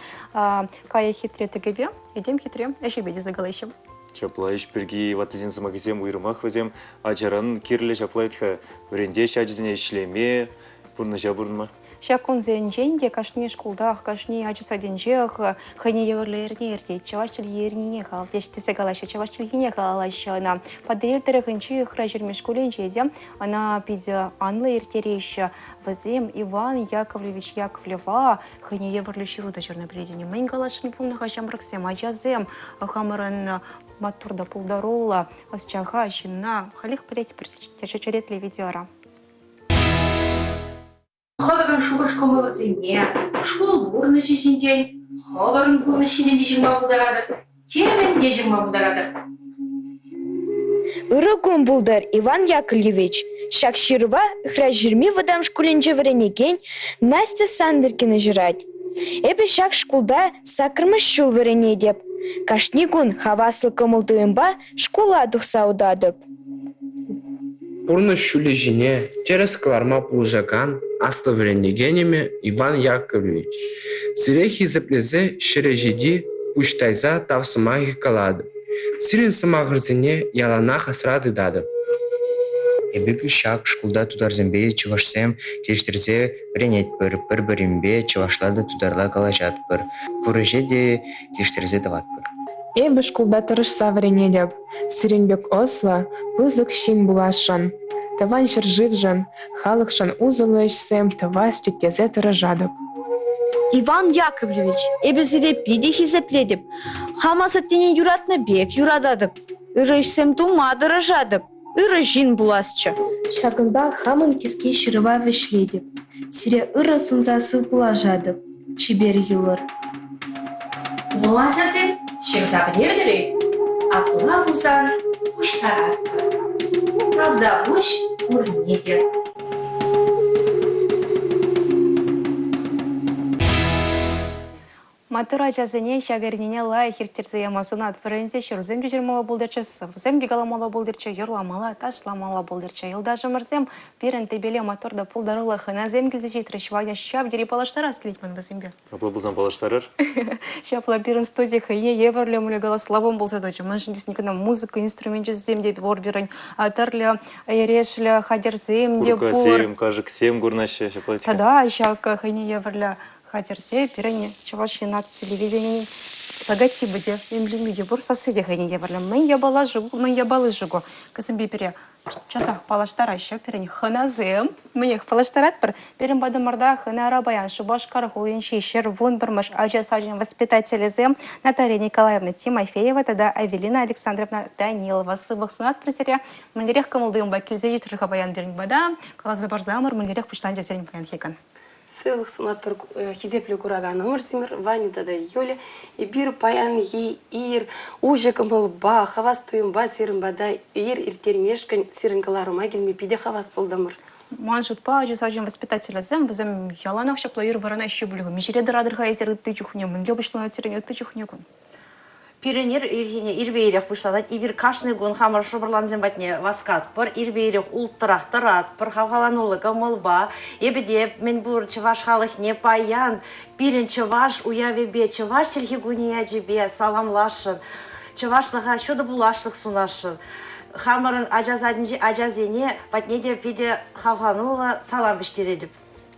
S1: Кайӑк хитре тӗкӗпе, этем хитре ӗҫӗпе тесе калаҫҫӗ.
S2: Ҫапла ӗҫ пирки ваттисен сӑмахӗсем уйрӑмах вӗсем ачаран кирлӗ ҫапла вӗт-ха вӗрентеҫҫӗ ачасене ӗҫлеме, пурнӑҫа пурӑнма.
S1: Ҫак кунсенчен те кашни шкултах, кашни ача садӗнчех хӑйне евӗрлӗ эрне иртет. Чӑваш чӗлхи эрнине халаллаҫҫӗ тесе калаҫҫӗ, чӑваш чӗлхине халаллаҫҫӗ ӑна. Патӑрьел тӑрӑхӗнчи Ыхраҫырми шкулӗнче те ӑна питӗ анлӑ ирттереҫҫӗ. Вӗсем Иван Яковлевич Яковлева хӑйне евӗрлӗ ҫыру та ҫырнӑ пӗлетӗн. Мӗн каласшӑн пулнӑ-ха ҫамрӑксем, ачасем хамӑрӑн маттур та пултаруллӑ ӑсчаха, ҫынна халех пӗлетпӗр черетлӗ видеора.
S10: Хӑвӑрӑн шухӑш-кӑмӑлӑрсене, шкул пурнӑҫӗ ҫинчен, хӑвӑрӑн пурнӑҫ ҫинчен те ҫырма пултаратӑр, темӗн те ҫырма пултаратӑр.
S11: Ырӑ кун пултӑр, Иван Яковлевич! Ҫак ҫырӑва Ыхраҫырми вӑтам шкулӗнче вӗренекен Настя Сандркина ҫырать. Эпӗ ҫак шкулта саккӑрмӗш ҫул вӗренетӗп. Кашни кун хаваслӑ кӑмӑл-туйӑмпа шкула тухса утатӑп.
S12: Пурнӑҫ ҫулӗ ҫине тӗрӗс кӑларма пулӑшакан аслӑ вӗрентекенӗмӗ Иван Яковлевич сире хисеплесе ҫӗре ҫити пуҫ тайса тав сӑмахӗ калатӑп. Сирӗн сӑмахӑрсене яланах асра тытатӑп.
S13: Эпир ҫак шкулта тутарсемпе чӑвашсем килӗштерсе вӗренетпӗр, пӗр-пӗринпе чӑвашла та тутарла калаҫатпӑр, пур ӗҫе те килӗштерсе тӑватпӑр.
S14: Эпӗ шкулта тӑрӑшса вӗренетӗп. Сирӗн пек ӑслӑ, пысӑк ҫын пуласшӑн. Тӑван ҫӗршывшӑн, халӑхшӑн усӑллӑ ӗҫсем тӑвасчӗ тесе тӑрӑшатӑп.
S11: Иван Яковлевич, эпӗ сире питӗ хисеплетӗп. Хам асаттене юратнӑ пек юрататӑп. Ырӑ ӗҫсем тума тӑрӑшатӑп. Ырӑ ҫын пуласчӗ.
S15: Ҫакӑнпа хамӑн кӗске ҫырӑва вӗҫлетӗп. Сире ырӑ сунса сывпуллашатӑп. Чипер юлӑр.
S10: Ну, ачасем, ҫырса пӗтертӗр-и? Апла пулсан пуҫтаратпӑр. Тавтапуҫ пурне те.
S1: Маттур ачасене ҫак эрнене лайӑх ирттерсе яма сунатпӑр ӗнтӗ. Ҫырусем те ҫырмалла пултӑрччӗ, сӑвӑсем те каламалла пултӑрччӗ, юрламалла, ташламалла пултӑрччӗ. Юлташӑмӑрсем, пирӗн тӗпеле маттур та пултаруллӑ хӑнасем килсе ҫитрӗҫ. Ваня ҫав тери паллаштарас килет ман вӗсемпе.
S2: Апла пулсан паллаштарӑр.
S1: Ҫапла пирӗн студи хӑйне евӗрлӗ мулеголославом пулса тӑчӗ. Мӗншӗн тесен кӑна музыка инструменчӗсем те пур пирӗн, тӗрлӗ эрешлӗ хатӗрсем те пур.
S2: Куркасем, кашӑксем курнаҫҫӗ ҫапла.
S1: Тата ҫак хӑйне евӗрлӗ хатӗрте пирӗн Чӑваш Ен наци телевиденийӗн логотипӗ те, эмблеми те пур, сасси те хӑйне евӗрлӗ. Мӗн япала-ши ку, мӗн япали-ши ку? Кӗсемпе пире часах паллаштараҫҫӗ пирӗн хӑнасем. Мӗнех паллаштаратпӑр. Пирӗн патӑмӑрта хӑнара паян Шупашкар хулинчи 111-мӗш ача сачӗн воспитателӗсем Наталья Николаевна Тимофеева тата Авелина Александровна Данилова. Сывлӑх сунатпӑр сире. Мӗнлерех кӑмӑл-туйӑмпа килсе ҫитрӗр-ха паян пирӗн пата? Каласа парсамӑр, мӗнлерех пуҫланчӗ сирӗн паянхи кун?
S15: Сывлӑх сунатпӑр хисеплӗ кураканӑмӑрсемӗр Ваня тата Юля. Эпир паянхи ир уҫӑ кӑмӑлпа, хавас туйӑмпа сирӗн пата ир ирттермешкӗн сирӗн кӑларӑма килме питӗ хавас пултӑмӑр.
S1: Ман шутпа, ача сачӗн воспитателӗсем вӗсем яланах ҫапла ир вӑранаҫҫӗ пуль-ха. Миҫере тӑратӑр-ха эсир ытти чухне? Мӗнле пуҫланать сирӗн ытти чухне кун?
S16: Пирӗн ир ирхине ирпе ирех пуҫланать. Эпир кашни кун хамӑр шӑпӑрлансем патне васкатпӑр. Ирпе ирех улттӑрах тӑратпӑр хавхалануллӑ кӑмӑлпа. Эпӗ те мӗнпур чӑваш халӑхне паян пирӗн чӑваш уявӗпе, чӑваш чӗлхи кунӗ ячӗпе саламласшӑн, чӑвашлӑха ҫутӑ пуласлӑх сунасшӑн. Хамӑрӑн ача садӗнчи ачасене патне те питӗ хавхалануллӑ салам вӗҫтеретӗп.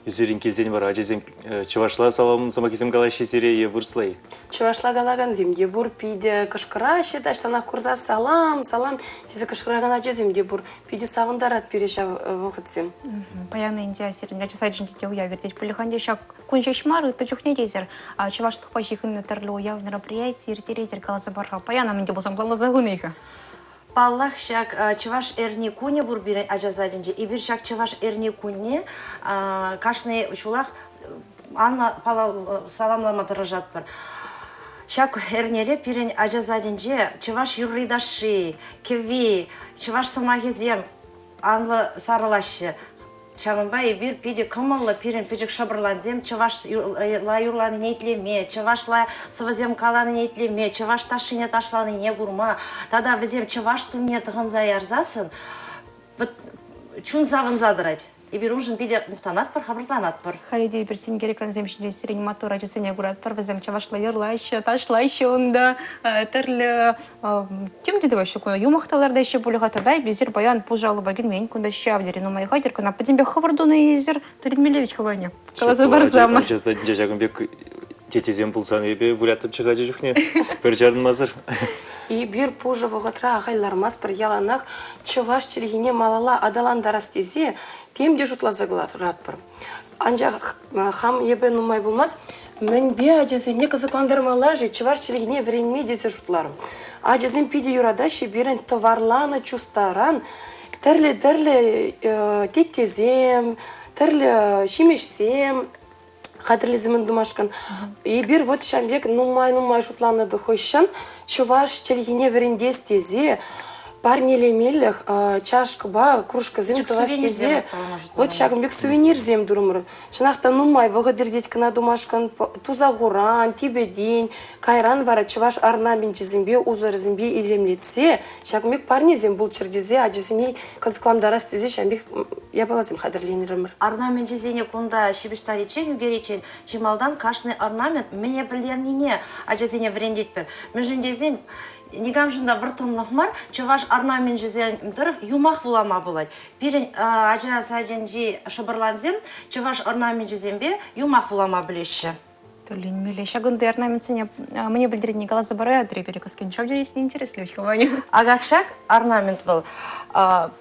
S2: Ӳсерен килсен вара ачасем чӑвашла салам сӑмахӗсем калаҫҫӗ сире е вырӑсла-и?
S15: Чӑвашла калакансем те пур, питӗ кӑшкӑраҫҫӗ, таҫтанах курса салам, салам тесе кӑшкӑракан ачасем те пур. Питӗ савӑнтарать пире ҫав вӑхӑтсем.
S1: Паян ӗнтӗ сирӗн ача сачӗнче те уяв иртет пуль-ха ӗнтӗ ҫак кун ҫеҫ мар, ытти чухне те эсир чӑвашлӑхпа ҫыхӑннӑ тӗрлӗ уяв мероприяти ирттеретӗр каласа пар-ха. Паян мӗн те пулсан планласа хунӑ-и-ха?
S16: Паллах, ҫак чӑваш эрни кунӗ пур пирӗн ача садӗнче. Эпир ҫак чӑваш эрни кунне кашни ҫулах анлӑ саламлама тӑрӑшатпӑр. Ҫак эрнере пирӗн ача садӗнче чӑваш юрри-ташши, кӗвви, чӑваш сӑмахӗсем анлӑ сарӑлаҫҫӗ. Ҫавӑнпа эпир питӗ кӑмӑллӑ пирӗн пӗчӗк шӑпӑрлансем чӑвашла юрланине итлеме, чӑвашла сӑвӑсем каланине итлеме, чӑваш ташшине ташланине курма тата вӗсем чӑваш тумне тӑхӑнса ярсассӑн чун савӑнса тӑрать. Эпир уншӑн питӗ мухтанатпӑр, хапӑрланатпӑр.
S1: Халӗ те эпир синкер экрансем ҫинче сирӗн маттур ачасене куратпӑр. Вӗсем чӑвашла юрлаҫҫӗ, ташлаҫҫӗ унта, тӗрлӗ Тем те тӑваҫҫӗ кунта, юмах та лартаҫҫӗ пулӗ-ха тата эсир паян пушӑ алӑпа килмен, кунта ҫав тери нумай хатӗр, кӑна пӗтӗмпех хӑвӑр тунӑ эсир, тӗлӗнмелле вӗт хӑване. Каласа парсам.
S2: Ача садӗнче ҫакӑн пек тетесем пулсан эпӗ выляттӑмччӗ ача чухне, пӗр чарӑнмасӑр.
S15: Эпир пушӑ вӑхӑтра ахаль лармастпӑр, яланах чӑваш чӗлхине малалла аталантарас тесе тем те шутласа кӑларатпӑр. Анчах хам эпӗ нумай пулмасть мӗнпе ачасене кӑсӑклантармалла-ши чӑваш чӗлхине вӗренме тесе шутларӑм. Ачасем питӗ юратаҫҫӗ пирӗн тӑварланӑ чустаран тӗрлӗ-тӗрлӗ теттесем, тӗрлӗ ҫимӗҫсем хатӗрлесе мӗн тумашкӑн. Эпир вот ҫав пек нумай-нумай шутланӑ хыҫҫӑн чӑваш чӗлхине вӗрентес тесе парнелемелӗх чашкӑпа кружкӑсем тӑвас тесе вот ҫакӑн пек сувенирсем турӑмӑр. Чӑнах та нумай вӑхӑт иртет кӑна тумашкӑн туса хуран, типӗтен, кайран вара чӑваш орнаменчӗсемпе, узорӗсемпе илемлетсе ҫакӑн пек парнесем пулччӑр тесе ачасене кӑсӑклантарас тесе ҫавӑн пек япаласем хатӗрленӗрӗмӗр.
S16: Орнаменчӗсене кунта ҫыпӑҫтариччен, ӳкериччен чи малтан кашни орнамент мӗне пӗлтернине ачасене вӗрентетпӗр. Мӗншӗн тесен никамшӑн та вӑрттӑнлӑх мар, чӑваш орнаменчӗсем тӑрӑх юмах вулама пулать. Пирӗн ача садӗнчи шӑпӑрлансем чӑваш орнаменчӗсемпе юмах вулама пӗлеҫҫӗ.
S1: Тӗлӗнмелле. Ҫакӑнти орнаментсене мӗне пӗлтернине каласа параятӑр эпир кӗскен. Ҫав тери интереслӗ вӗт-ха,
S16: Акак ҫак орнамент вӑл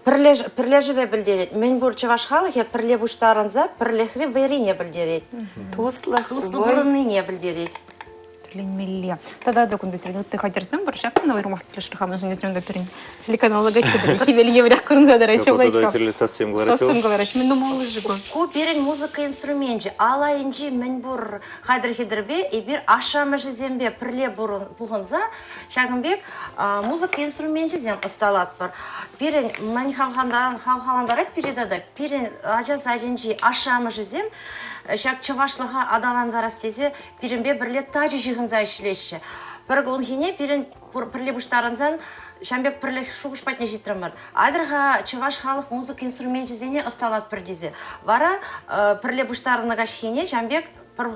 S16: пӗрлешӗве пӗлтерет. Мӗн пур чӑваш халӑхӗ пӗрле пуҫтарӑнса пӗрлӗхре вӑйрине пӗлтерет.
S15: Туслӑх,
S16: туслӑ пурӑннине пӗлтерет.
S1: Тӗлӗнмелле. Тата та кунта сирӗн ытти хатӗрсем пур. Ҫакна уйрӑмах килӗшрӗ-ха, мӗншӗн тесен унта пирӗн телеканал логотипӗ хӗвел евӗрех курӑнса тӑрать.
S2: Ҫапла тӗрлӗ сассем кӑларать.
S1: Сассем кӑлараҫ. Мӗн тумалли-ши ку?
S16: Ку пирӗн музыка инструменчӗ. Ал айӗнчи мӗнпур хатӗр-хӗтӗрпе эпир ашшӗ-амӑшӗсемпе пӗрле пухӑнса ҫакӑн пек музыка инструменчӗсем ӑсталатпӑр. Пирӗн мӗн хавхалантарать пире тата пирӗн ача садӗнчи ашшӗ-амӑшӗсем. ҫак чӑвашлӑха аталантарас тесе пирӗнпе пӗрле тачӑ ҫыхӑнса ӗҫлеҫҫӗ. Пӗр кунхине пирӗн пӗрле пуҫтарӑнсан ҫавӑн пек пӗрлех шухӑш патне ҫитрӗмӗр. Атьӑр-ха чӑваш халӑх музыка инструменчӗсене ӑсталатпӑр тесе. Вара пӗрле пуҫтарӑннӑ каҫхине ҫавӑн пек пӗр,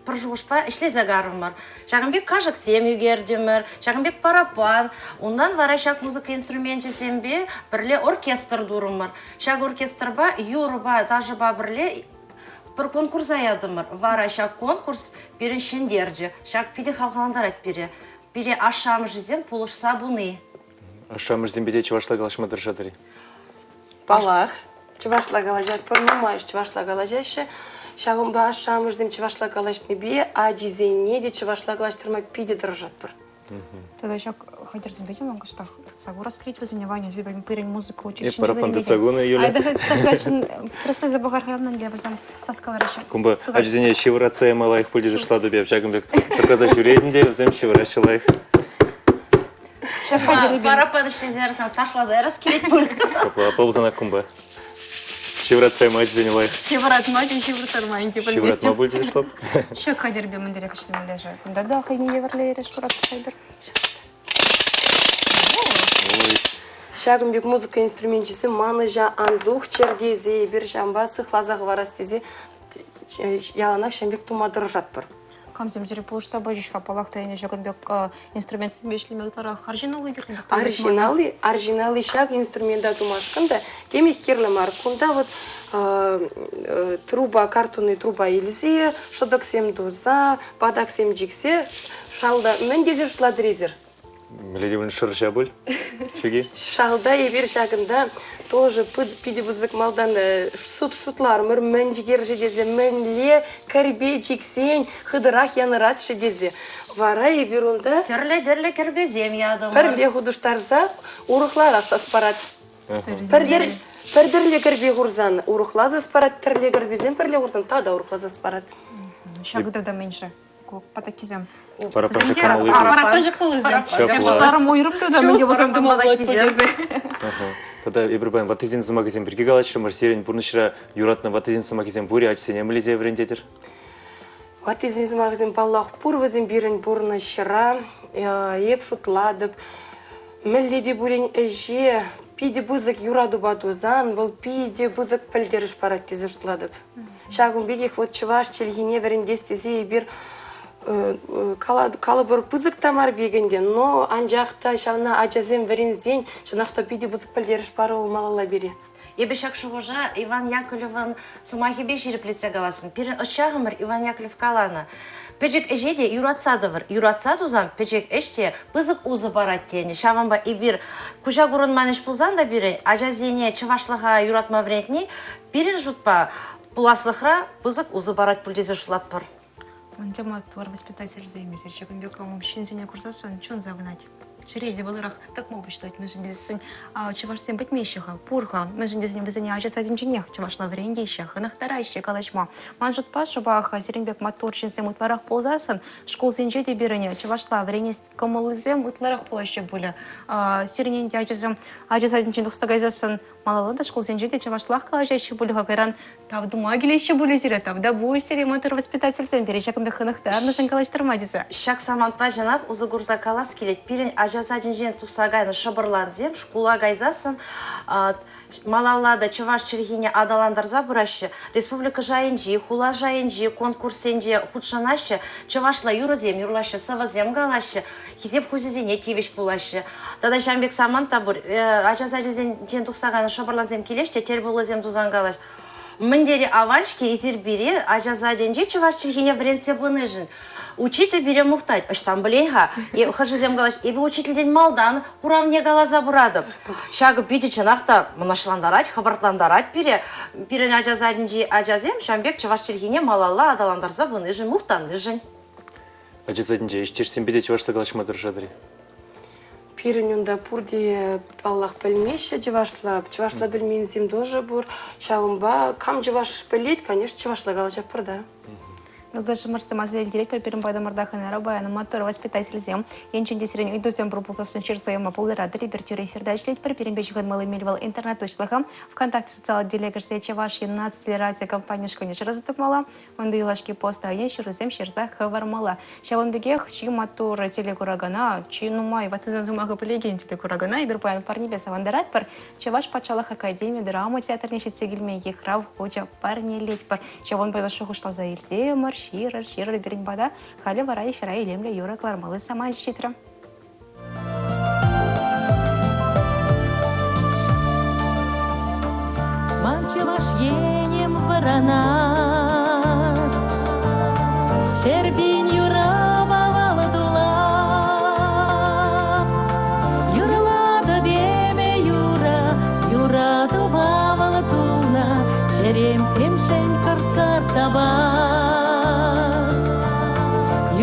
S16: пӗр шухӑшпа ӗҫлесе карӑмӑр. Ҫакӑн пек кашӑксем ӳкертӗмӗр, ҫакӑн пек параппан. Унтан вара ҫак музыка инструменчӗсемпе пӗрле оркестр турӑмӑр. Ҫак оркестрпа юрӑпа, ташӑпа пӗрле пӗр конкурса ятӑмӑр. Вара ҫак конкурс пирӗн ҫӗнтерчӗ. Ҫак питӗ хавхалантарать пире. Пире ашшӗ-амӑшӗсем пулӑшса пыни.
S2: Ашшӗ-амӑшӗсемпе те чӑвашла калаҫма тӑрӑшатӑр-и?
S15: Паллах, чӑвашла калаҫатпӑр, нумайӑш чӑвашла калаҫаҫҫӗ. Ҫавӑнпа ашшӗ-амӑшӗсем чӑвашла калаҫнипе ачисене те чӑвашла калаҫтарма питӗ тӑрӑшатпӑр.
S1: Тата ҫак хатӗрсемпе те ман кӑштах тытса курас килет вӗсене, Ваня, сирӗн пирӗн музыка училищинче
S2: Эп параппан тытса курнӑ, Юля.
S1: Айта такашӑн тӗрӗслесе пӑхар-ха мӗнле вӗсем сас калараҫҫӗ.
S2: Кунпа ачасене ҫывӑратса яма лайӑх пуль тесе шутлатӑп эп. Ҫакӑн пек тӑркаса ҫӳретӗн те вӗсем ҫывӑраҫҫӗ лайӑх.
S16: Параппан ӗҫлесе ярсан ташласа ярас килет пуль.
S2: Ҫапла, апла пулсанах кунпа. Ҫывӑратса яма ачасене лайӑх.
S1: Ҫывӑратма те ҫывӑрттарма ӗнтӗ
S2: Ҫывӑратма
S1: пӗлместӗп.
S2: пуль тесе шутлап.
S1: Ҫак хатӗрпе мӗнлерех ӗҫлемелле-ши? Кунта та хӑйне евӗрлӗ эреш шуратса кайтӑр.
S2: Ой.
S15: Ҫакӑн пек музыка инструменчӗсем манӑҫа ан тухчӑр тесе эпир ҫавӑнпа сыхласа хӑварас тесе яланах ҫавӑн пек тума тӑрӑшатпӑр.
S1: Камсем сире пулӑшса пычӗҫ-ха? Паллах, та ӗнтӗ ҫакӑн пек инструментсемпе ӗҫлеме ытларах арҫын алли кирлӗ.
S15: Арҫын алли, арҫын алли ҫак инструмента тумашкӑн та темех кирлӗ мар. Кунта вот труба, картонный труба илсе, шӑтӑксем туса, патаксем чиксе шалта мӗн тесе шутлатӑр эсир?
S2: Мӗнле те пулин шӑрҫа пуль, ҫук-и?
S15: Шалта эпир ҫакӑнта тоже питӗ пысӑк малтан суд шутларӑмӑр, мӗн чикер-ши тесе, мӗнле кӗрпе чиксен хытӑрах янӑрать-ши тесе. Вара эпир унта
S16: Тӗрлӗ-тӗрлӗ кӗрпесем ятӑмӑр.
S15: пӗрле хутӑштарса урӑхларах сас парать. Пӗр тӗрлӗ кӗрпе хурсан урӑхла сас парать, тӗрлӗ кӗрпесем пӗрле хурсан тата урӑхла сас парать.
S1: Ҫакӑ тата мӗншӗн? Патаккисем.
S2: Параппанчӑк камалли.
S1: Параппанчӑк хӑллисем. Ҫапларым уйрӑм тата мӗнле вӗсем тумалла тесе.
S2: Тата эпир паян ваттисен сӑмахӗсем пирки калаҫрӑмӑр. Сирӗн пурнӑҫра юратнӑ ваттисен сӑмахӗсем пур-и? Ачасене мӗнлесе вӗрентетӗр?
S15: Ваттисен сӑмахӗсем, паллах, пур вӗсем пирӗн пурнӑҫра. Эп шутлатӑп, мӗнле те пулин ӗҫе питӗ пысӑк юратупа тусан, вӑл питӗ пысӑк пӗлтерӗш парать тесе шутлатӑп. Ҫакӑн пекех вот чӑваш чӗлхине вӗрентес тесе эпир калӑпӑр пысӑк та мар пек ӗнтӗ, но анчах та ҫавна ачасем вӗренсен чӑнах та питӗ пысӑк пӗлтерӗш парӗ вӑл малалла пире.
S16: Эпӗ ҫак шухӑша Иван Яковлевӑн сӑмахӗпе ҫирӗплетсе каласшӑн. Пирӗн ӑсчахӑмӑр Иван Яковлев каланӑ: Пӗчӗк ӗҫе те юратса тӑвӑр. Юратса тусан пӗчӗк ӗҫ те пысӑк усӑ парать тенӗ. Ҫавӑнпа эпир куҫа курӑнман ӗҫ пулсан та пирӗн ачасене чӑвашлӑха юратма вӗрентни Пирӗн шутпа, пуласлӑхра пысӑк усӑ парать пуль тесе шутлатпӑр.
S1: Мӗнле маттур воспитательсем эсир ҫакӑн пек ҫынсене курсассӑн чун савӑнать. Чӗре те вӑларах тӑкма пуҫлать, мӗншӗн тесен чӑвашсем пӗтмеҫҫӗ-ха, пур-ха. Мӗншӗн тесен вӗсене ача садӗнченех чӑвашла вӗрентеҫҫӗ, хӑнӑхтараҫҫӗ калаҫма. Ман шутпа, шӑпах сирӗн пек маттур ҫынсем ытларах пулсассӑн шкулсенче те пирӗн чӑвашла вӗренес кӑмӑллисем ытларах пулаҫҫӗ пулӗ. Сирӗн ӗнтӗ ачасем ача садӗнчен тухса кайсассӑн Малалла та шкулсенче те чӑвашлах калаҫаҫҫӗ пуль-ха, кайран тав тума килеҫҫӗ пулӗ сире, тавтапуҫ сире маттур воспитательсем пире ҫакӑн пек хӑнӑхтарнӑшӑн калаҫтарма тесе.
S16: Ҫак самантпа чӑнах усӑ курса калас килет. Пирӗн ача садӗнчен тухса кайнӑ шӑпӑрлансем шкула кайсассӑн малалла та чӑваш чӗлхине аталантарса пыраҫҫӗ, республика шайӗнчи, хула шайӗнчи конкурссенче хутшӑнаҫҫӗ, чӑвашла юрӑсем юрлаҫҫӗ, сӑвӑсем калаҫҫӗ, хисеп хучӗсене тивӗҫ пулаҫҫӗ. Тата ҫавӑн пек самант та пур. Ача сачӗсенчен тухса кайнӑ шӑпӑрлансем килеҫ те тӗлпулусем тусан калаҫ. Мӗн тери аван-ҫке эсир пире ача садӗнче чӑваш чӗлхине вӗрентсе пынишӗн. Учитель пире мухтать. Ӑҫтан пӗлен-ха? Хӑшӗсем калаҫ, эпӗ учительтен малтан хуравне каласа пыратӑп. Ҫакӑ питӗ чӑнах та мӑнаҫлантарать, хӑпартлантарать пире. Пирӗн ача садӗнчи ачасем ҫавӑн пек чӑваш чӗлхине малалла аталантарса пынишӗн, мухтаннишӗн.
S2: Ача садӗнче ӗҫтешсемпе те чӑвашла калаҫма тӑрӑшатӑр-и?
S15: Пирӗн унта пурте, паллах, пӗлмеҫҫӗ чӑвашла. Чӑвашла пӗлменсем тоже пур. Ҫавӑнпа кам чӑваш пӗлет, конечно, чӑвашла калаҫатпӑр та.
S1: Юлташӑмӑрсем аса илтеретпӗр, пирӗн патӑмӑрта хӑнара паян маттур воспитательсем. Енчен те сирӗн ыйтусем пур пулсассӑн ҫырса яма пултаратӑр. Эпир тӳрех эфирта ӗҫлетпӗр. Пирӗнпе ҫыхӑнмалли мел вӑл интернет уҫлӑхӗ. ВКонтакте социаллӑ теле кӗрсе Чӑваш Ен наци телерадиокомпани ушкӑнне шыраса тупмалла. Унти юлашки пост айне ҫырусем ҫырса хӑвармалла. Ҫавӑн пекех чи маттур телекуракана, чи нумай ваттисен сӑмахӗ пӗлекен телекуракана эпир паян парнепе савӑнтаратпӑр. Чӑваш патшалӑх академи драма театрне ҫитсе килме йыхрав хучӗ парнелетпӗр. Ҫавӑнпа та шухӑшласа илсемӗр, ҫырӑр, ҫырӑр пирӗн пата. Халӗ вара эфира илемлӗ юрӑ кӑлармалли самант ҫитрӗ.
S3: Ман Чӑваш Енӗм вӑранать, Ҫӗрпин юрӑпа вӑл тулать. Юрлатӑп эпӗ юрӑ, юратупа вӑл тулнӑ, Чӗрем темшӗн кӑрт-кӑрт тапать.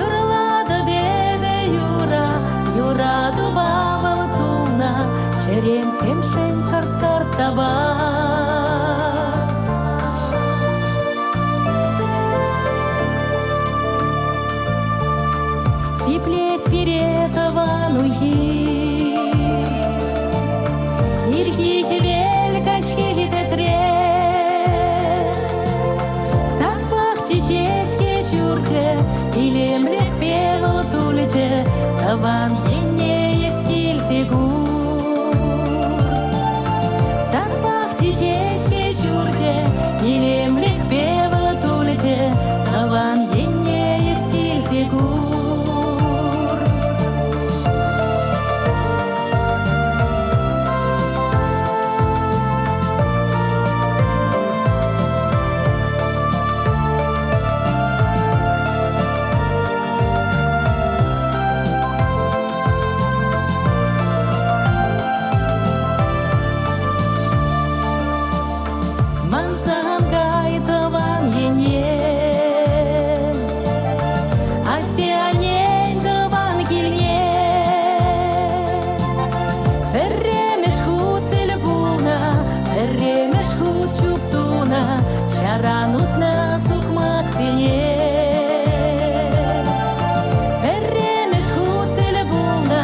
S3: Юрлатӑп эпӗ юрӑ, юратупа вӑл тулнӑ, Чӗрем темшӗн кӑрт-кӑрт тапать. Сиплет пире тӑван уй-хир, Ирхи хӗвел, каҫхи тӗтре. Сад пахчи ҫеҫке ҫурчӗ, Илемлӗхпе вӑл тулчӗ, Тӑван енне эс килсе кур. Сад пахчи ҫеҫке ҫурчӗ, Илемлӗхпе вӑл тулчӗ, Тӑван енне эс килсе кур. Мансан кай тӑван ене, Атте-аннен тӑван килне. Пӗрремӗш хут тӗл пулнӑ, пӗрремӗш хут чуп тунӑ, Ҫаран утнӑ сукмаксене. Пӗрремӗш хут тӗл пулнӑ,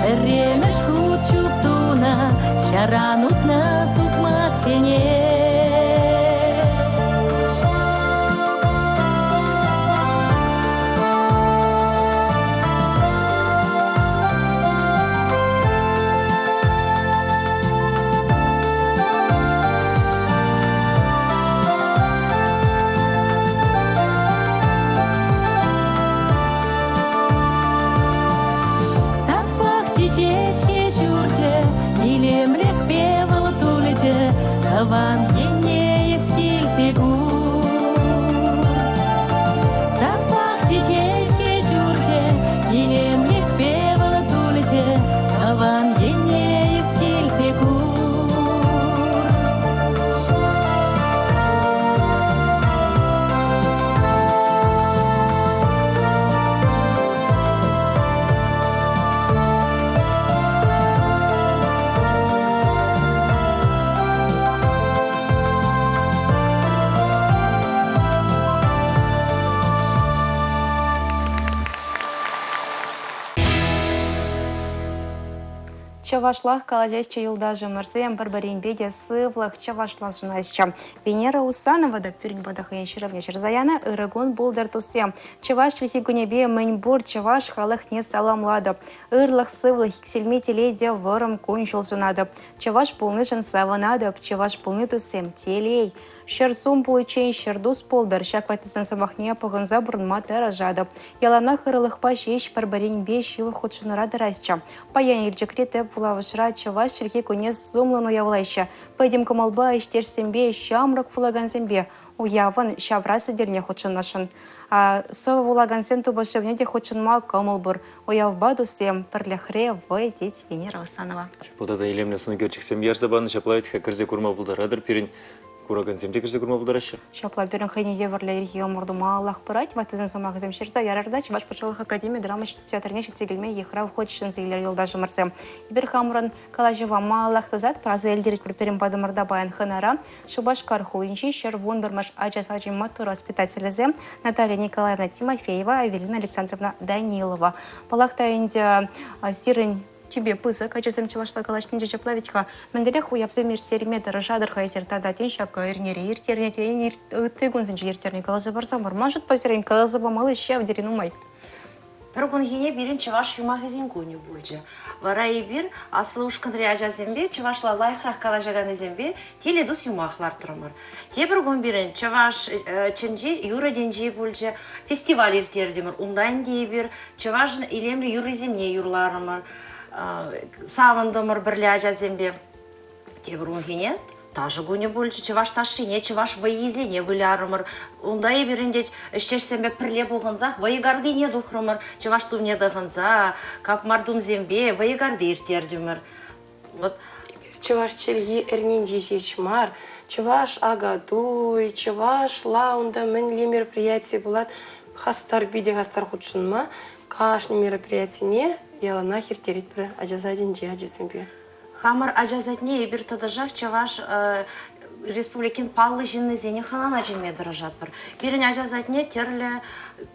S3: пӗрремӗш хут чуп тунӑ, Ҫаран утнӑ сукмаксене. Сад пахчи ҫеҫке ҫурчӗ, илемлӗхпе вӑл тулчӗ, тӑван енне эс килсе кур. Сад пахчи ҫеҫке ҫурчӗ, илемлӗхпе вӑл тулчӗ, тӑван енне эс килсе кур.
S1: Чӑвашлах калаҫаҫҫӗ юлташӑмӑрсем, пӗр-пӗринпе те сывлӑх чӑвашла сунаҫҫӗ. Венера Усанова та пирӗн пата хӑйӗн ҫырӑвне ҫырса янӑ. Ырӑ кун пултӑр, туссем! Чӑваш чӗлхи кунӗпе мӗнпур чӑваш халӑхне саламлатӑп. Ырлӑх, сывлӑх, иксӗлми телей те вӑрӑм кун-ҫул сунатӑп. Чӑваш пулнишӗн савӑнатӑп, чӑваш пулни, туссем, телей. Ҫӗрсум пуличчен ҫӗртус пултӑр, ҫак ваттисен сӑмахне пӑхӑнса пурӑнма тӑрӑшатӑп. Яланах ырӑлӑхпа ҫеҫ пӗр-пӗринпе ҫывӑх хутшӑнура тӑрасчӗ. Паян Елчӗкри тӗп вулавӑшра чӑваш чӗлхи кунне сумлӑн уявлаҫҫӗ. Пӗтӗм кӑмӑлпа ӗҫтешсемпе, ҫамрӑк вулакансемпе уявӑн ҫавра сӗтелне хутшӑнасшӑн. Сӑвӑ вулакансен тупӑшӑвне те хутшӑнма кӑмӑл пур. Уявпа туссем, пӗрлӗхре вӑй, тет Венера Усанова.
S2: Ҫапла тата илемлӗ сӑн ӳкерчӗксем ярса панӑ. Ҫапла вӗт-ха кӗрсе курма пултаратӑр пирӗн. куракансем те кӗрсе курма пултараҫҫӗ.
S1: Ҫапла пирӗн хӑйне евӗрлӗ ирхи ӑмӑрту малаллах пырать. Ваттисен сӑмахӗсем ҫырса ярар та Чӑваш патшалӑх академи драма театрне ҫитсе килме йыхрав хучӗ ҫӗнсе илер юлташӑмӑрсем. Эпир хамӑрӑн калаҫӑва малаллах тӑсатпӑр, аса илтеретпӗр пирӗн патӑмӑрта паян хӑнара Шупашкар хулинчи 111-мӗш ача сачӗн маттур воспитателӗсем Наталья Николаевна Тимофеева, Эвелина Александровна Данилова. Паллах та ӗнтӗ сирӗн тӳпе пысӑк, ачасем чӑвашла калаҫнинче ҫапла вӗт-ха. Мӗнлерех уявсем ирттерме тӑрӑшатӑр-ха эсир тата тен ҫак эрнере ирттернӗ, тен ытти кунсенче ирттернӗ каласа парсамӑр. Ман шутпа сирӗн каласа памалли ҫав тери нумай.
S16: Пӗр кунхине пирӗн чӑваш юмахӗсен кунӗ пулчӗ. Вара эпир аслӑ ушкӑнри ачасемпе чӑвашла лайӑхрах калаҫаканнисемпе телетус юмах лартрӑмӑр. Тепӗр кун пирӗн чӑваш тӗнчи юрӑ тӗнчи пулчӗ. Фестиваль ирттертӗмӗр. Унта ӗнтӗ эпир чӑвашӑн илемлӗ юррисене юрларӑмӑр, савӑнтӑмӑр пӗрле ачасемпе. Тепӗр кунхине ташӑ кунӗ пулчӗ, чӑваш ташшине, чӑваш вӑййисене вылярӑмӑр. Унта эпир ӗнтӗ ӗҫтешсемпе пӗрле пухӑнсах вӑйӑ картине тухрӑмӑр. Чӑваш тумне тӑхӑнса, капмар тумсемпе вӑйӑ карти ирттертӗмӗр. Вот.
S15: Эпир чӑваш чӗлхи эрнинче ҫеҫ мар, чӑваш Акатуй, чӑвашла унта мӗнле мероприяти пулать, хастар, питӗ хастар хутшӑнма кашни мероприятине яланах ирттеретпӗр ача садӗнче ачасемпе.
S16: Хамӑр ача садне эпир тӑтӑшах Чӑваш Республикин паллӑ ҫыннисене хӑнана чӗнме тӑрӑшатпӑр. Пирӗн ача садне тӗрлӗ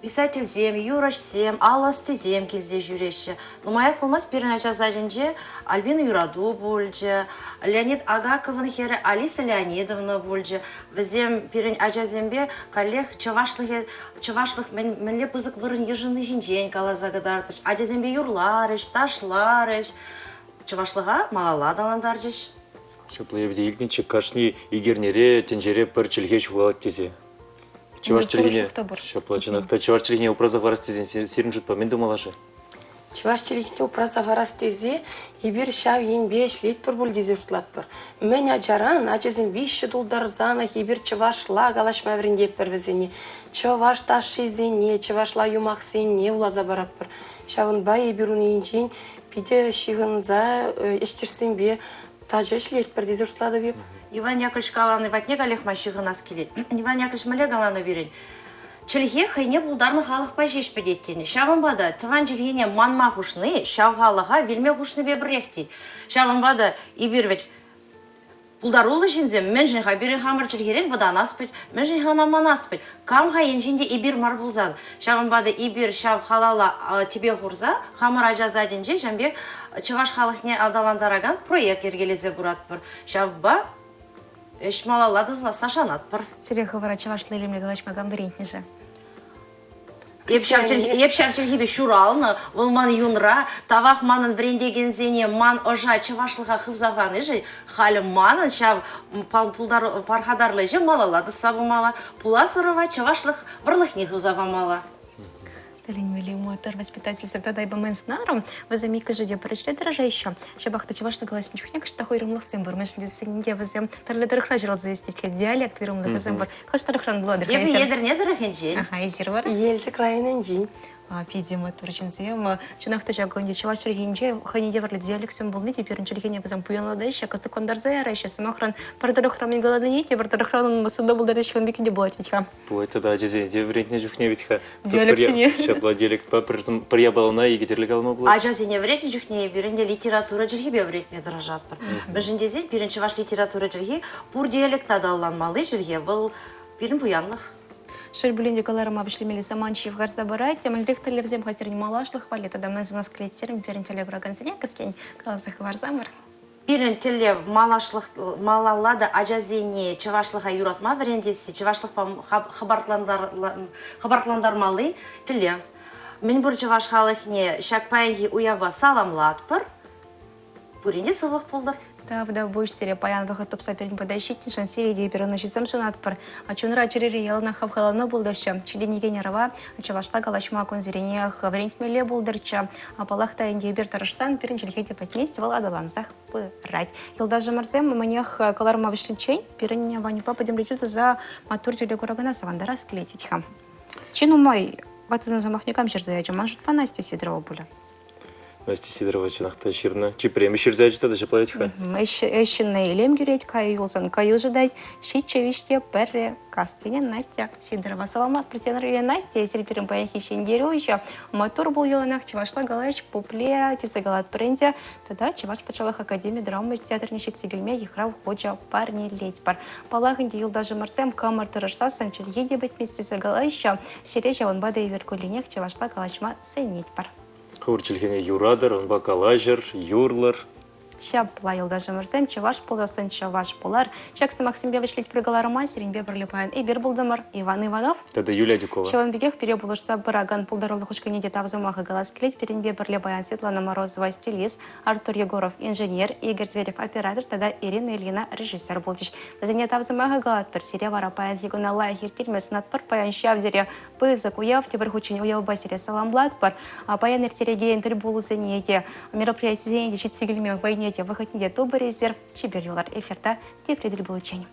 S16: писательсем, юрӑҫсем, ал ӑстисем килсе ҫӳреҫҫӗ. Нумаях пулмасть пирӗн ача садӗнче Альбина Юрату пулчӗ, Леонид Агаковӑн хӗрӗ Алиса Леонидовна пулчӗ. Вӗсем пирӗн ачасемпе каллех чӑвашлӑхӗ, чӑвашлӑх мӗнле пысӑк вырӑн йышӑнни ҫинчен каласа кӑтартрӗҫ. Ачасемпе юрларӗҫ, ташларӗҫ. Чӑвашлӑха малалла аталантарчӗҫ.
S2: Ҫапла эпӗ те илтнӗччӗ, кашни ик эрнере тӗнчере пӗр чӗлхе ҫухалать тесе. Чӑваш чӗлхине ҫапла чӑнах та чӑваш чӗлхине упраса хӑварас тесен сирӗн шутпа мӗн тумалла-ши?
S15: Чӑваш чӗлхине упраса хӑварас тесе эпир ҫав енпе ӗҫлетпӗр пуль тесе шутлатпӑр. Мӗн ачаран ачасем виҫҫӗ тултарсанах эпир чӑвашла калаҫма вӗрентетпӗр вӗсене. Чӑваш ташшисене, чӑвашла юмахсене вуласа паратпӑр. Ҫавӑнпа эпир ун енчен питӗ ҫыхӑнса ӗҫтешсемпе тачӑ ӗҫлетпӗр тесе шутлатӑп эп.
S16: Иван Яковлевич калани патне каллех ма ҫыхӑнас килет. Иван Яковлевич мӗнле каланӑ пирӗн? Чӗлхе хӑйне пултарнӑ халӑхпа ҫеҫ пӗтет тенӗ. Ҫавӑнпа та тӑван чӗлхене манма хушни ҫав халӑха вилме хушнипе пӗрех тет. Ҫавӑнпа та эпир вӗт Пултаруллӑ ҫынсем мӗншӗн-ха пирӗн хамӑр чӗлхерен вӑтанас пӗт, мӗншӗн-ха ӑна манас пӗт? Кам-ха енчен те эпир мар пулсан? Ҫавӑнпа та эпир ҫав халала тӗпе хурса хамӑр ача садӗнче ҫавӑн пек чӑваш халӑхне аталантаракан проект йӗркелесе пыратпӑр. Ҫавӑнпа ӗҫ малалла тӑсӑласса шанатпӑр.
S1: Сире хӑвӑра чӑвашла илемлӗ калаҫма кам вӗрентнӗ-ши?
S16: Эп ҫав, эп ҫав чӗлхепе ҫуралнӑ, вӑл ман юнра. Тавах манӑн вӗрентекенсене ман ӑша чӑвашлӑха хывса панишӗн халӗ манӑн ҫав пархатарлӑ ӗҫе малалла тӑсса пымалла, пулас ӑрӑва чӑвашлӑх вӑрлӑхне хывса памалла.
S1: Тӗлӗнмелле маттур воспитательсем тата эпӗ мӗн сӑнарӑм, вӗсем иккӗшӗ те пӗр ӗҫре тӑрӑшаҫҫӗ. Ҫапах та чӑвашла калаҫнӑ чухне кӑштах уйрӑмлӑхсем пур. Мӗншӗн тесен те вӗсем тӗрлӗ тӑрӑхра ҫуралса ӳснӗ диалект уйрӑмлӑхӗсем пур. Хӑш тӑрӑхран пулатӑр-ха
S16: Эпӗ Етӗрне тӑрӑхӗнчен.
S1: Аха, эсир вара?
S15: Елчӗк районӗнчен.
S1: Питӗ маттур ҫынсем. Чӑнах та ҫак ӗнтӗ чӑваш чӗлхинче хӑйне евӗрлӗ диалектсем пулни те пирӗн чӗлхене вӗсем пуянлатаҫҫӗ, кӑсӑклантарса яраҫҫӗ. Сӑмахран, пӗр тӑрӑхра мӗн каланине те пӗр тӑрӑхран унпа сунта пултараҫҫӗ, ун пекки те пулать вӗт-ха.
S2: Пулать тата ачасене те вӗрентнӗ чухне вӗт-ха.
S1: Диалектсене.
S2: Ҫапла диалектпа пӗр япалана икӗ тӗрлӗ калама пулать.
S16: Ачасене вӗрентнӗ чухне эпир ӗнтӗ литература чӗлхипе вӗрентме тӑрӑшатпӑр. Мӗншӗн тесен пирӗн чӑваш литература чӗлхи пур диалекта та ӑнланмалли чӗлхе вӑл пирӗн пуянлӑх.
S1: Шел пулин те кӑларӑма вӗҫлемелли самант ҫывхарса пырать. Мӗнлех тӗллевсем хатӗрӗн малашлӑх валли тата мӗн сунас килет терӗм пирӗн телекуракансене кӗскен каласа хӑварсамӑр.
S16: Пирӗн тӗллев малашлӑх малалла та ачасене чӑвашлӑха юратма вӗрентесси, чӑвашлӑхпа хӑпартлантармалли тӗллев. Мӗнпур чӑваш халӑхне ҫак паянхи уявпа саламлатпӑр. Пурин те сывлӑх пултӑр.
S1: Тавтапуҫ сире паян вӑхӑт тупса пирӗн пата ҫитнӗшӗн сире те эпир ӑнӑҫусем сунатпӑр. Чунра-чӗрере яланах хавхалану пултӑрччӗ. Ҫитӗнекен ӑрӑва чӑвашла калаҫма кунсеренех вӗрентмелле пултӑрччӗ. Паллах та ӗнтӗ эпир тӑрӑшсан пирӗн чӗлхе те пӗтмест, вӑл аталансах пырать. Юлташӑмӑрсем мӗнех кӑларма вӗҫличчен пирӗн Ванюпа пӗтӗмлетӳ туса маттур телекуракана савӑнтарас килет вӗт-ха. Чи нумай ваттисен сӑмахне кам ҫырса ячӗ? Ман шутпа Настя Сидорова пулӗ.
S2: Настя Сидорова чӑнах та ҫырнӑ. Чи премӗ ҫырса ячӗ тата ҫапла вӗт-ха.
S1: Ӗҫ ҫынна илем кӳрет, каю юлсан каю шӑтать. Ҫиччӗ виҫ те пӗрре кас тенӗ Настя Сидорова. Саламлатпӑр сире, Настя. Эсир пирӗн паянхи ҫӗнтерӳҫӗ. Маттур пул яланах чӑвашла калаҫ, пупле тесе калатпӑр ӗнтӗ. Тата Чӑваш патшалӑх академи драма театрне ҫитсе килме йыхрав хучӗ парнелетпӗр. Паллах ӗнтӗ, юлташӑмӑрсем кӑмӑр тӑрӑшсассӑн чӗлхе те пӗтмест тесе калаҫҫӗ. Сире ҫавӑнпа та эпир кулленех чӑвашла калаҫма сӗнетпӗр.
S2: Хӑвӑр чӗлхене юратӑр, унпа калаҫӑр, юрлӑр.
S1: Ҫапла, юлташӑмӑрсем, чӑваш пулсассӑн чӑваш пулар. Ҫак сӑмахсемпе вӗҫлетпӗр кӑларӑма сирӗнпе пӗрле паян эпир пултӑмӑр. Иван Иванов.
S2: Тата Юлия Дюкова.
S1: Ҫавӑн пекех пире пулӑшса пыракан пултарулӑх ушкӑнне те тав сӑмахӗ калас килет. Пирӗнпе пӗрле паян Светлана Морозова стилист, Артур Егоров инженер, Игорь Зверев оператор тата Ирина Ильина режиссер пулчӗҫ. Вӗсене тав сӑмахӗ калатпӑр. Сире вара паянхи куна лайӑх ирттерме сунатпӑр. Паян ҫав тери пысӑк уяв, тепӗр хутчен уявпа сире саламлатпӑр. Паян ирттерекен тӗлпулусене те, мероприятисене те ҫитсе килме вӑйне те, вӑхӑтне те тупӑр эсир. Чипер юлӑр эфирта тепре тӗл пуличчен.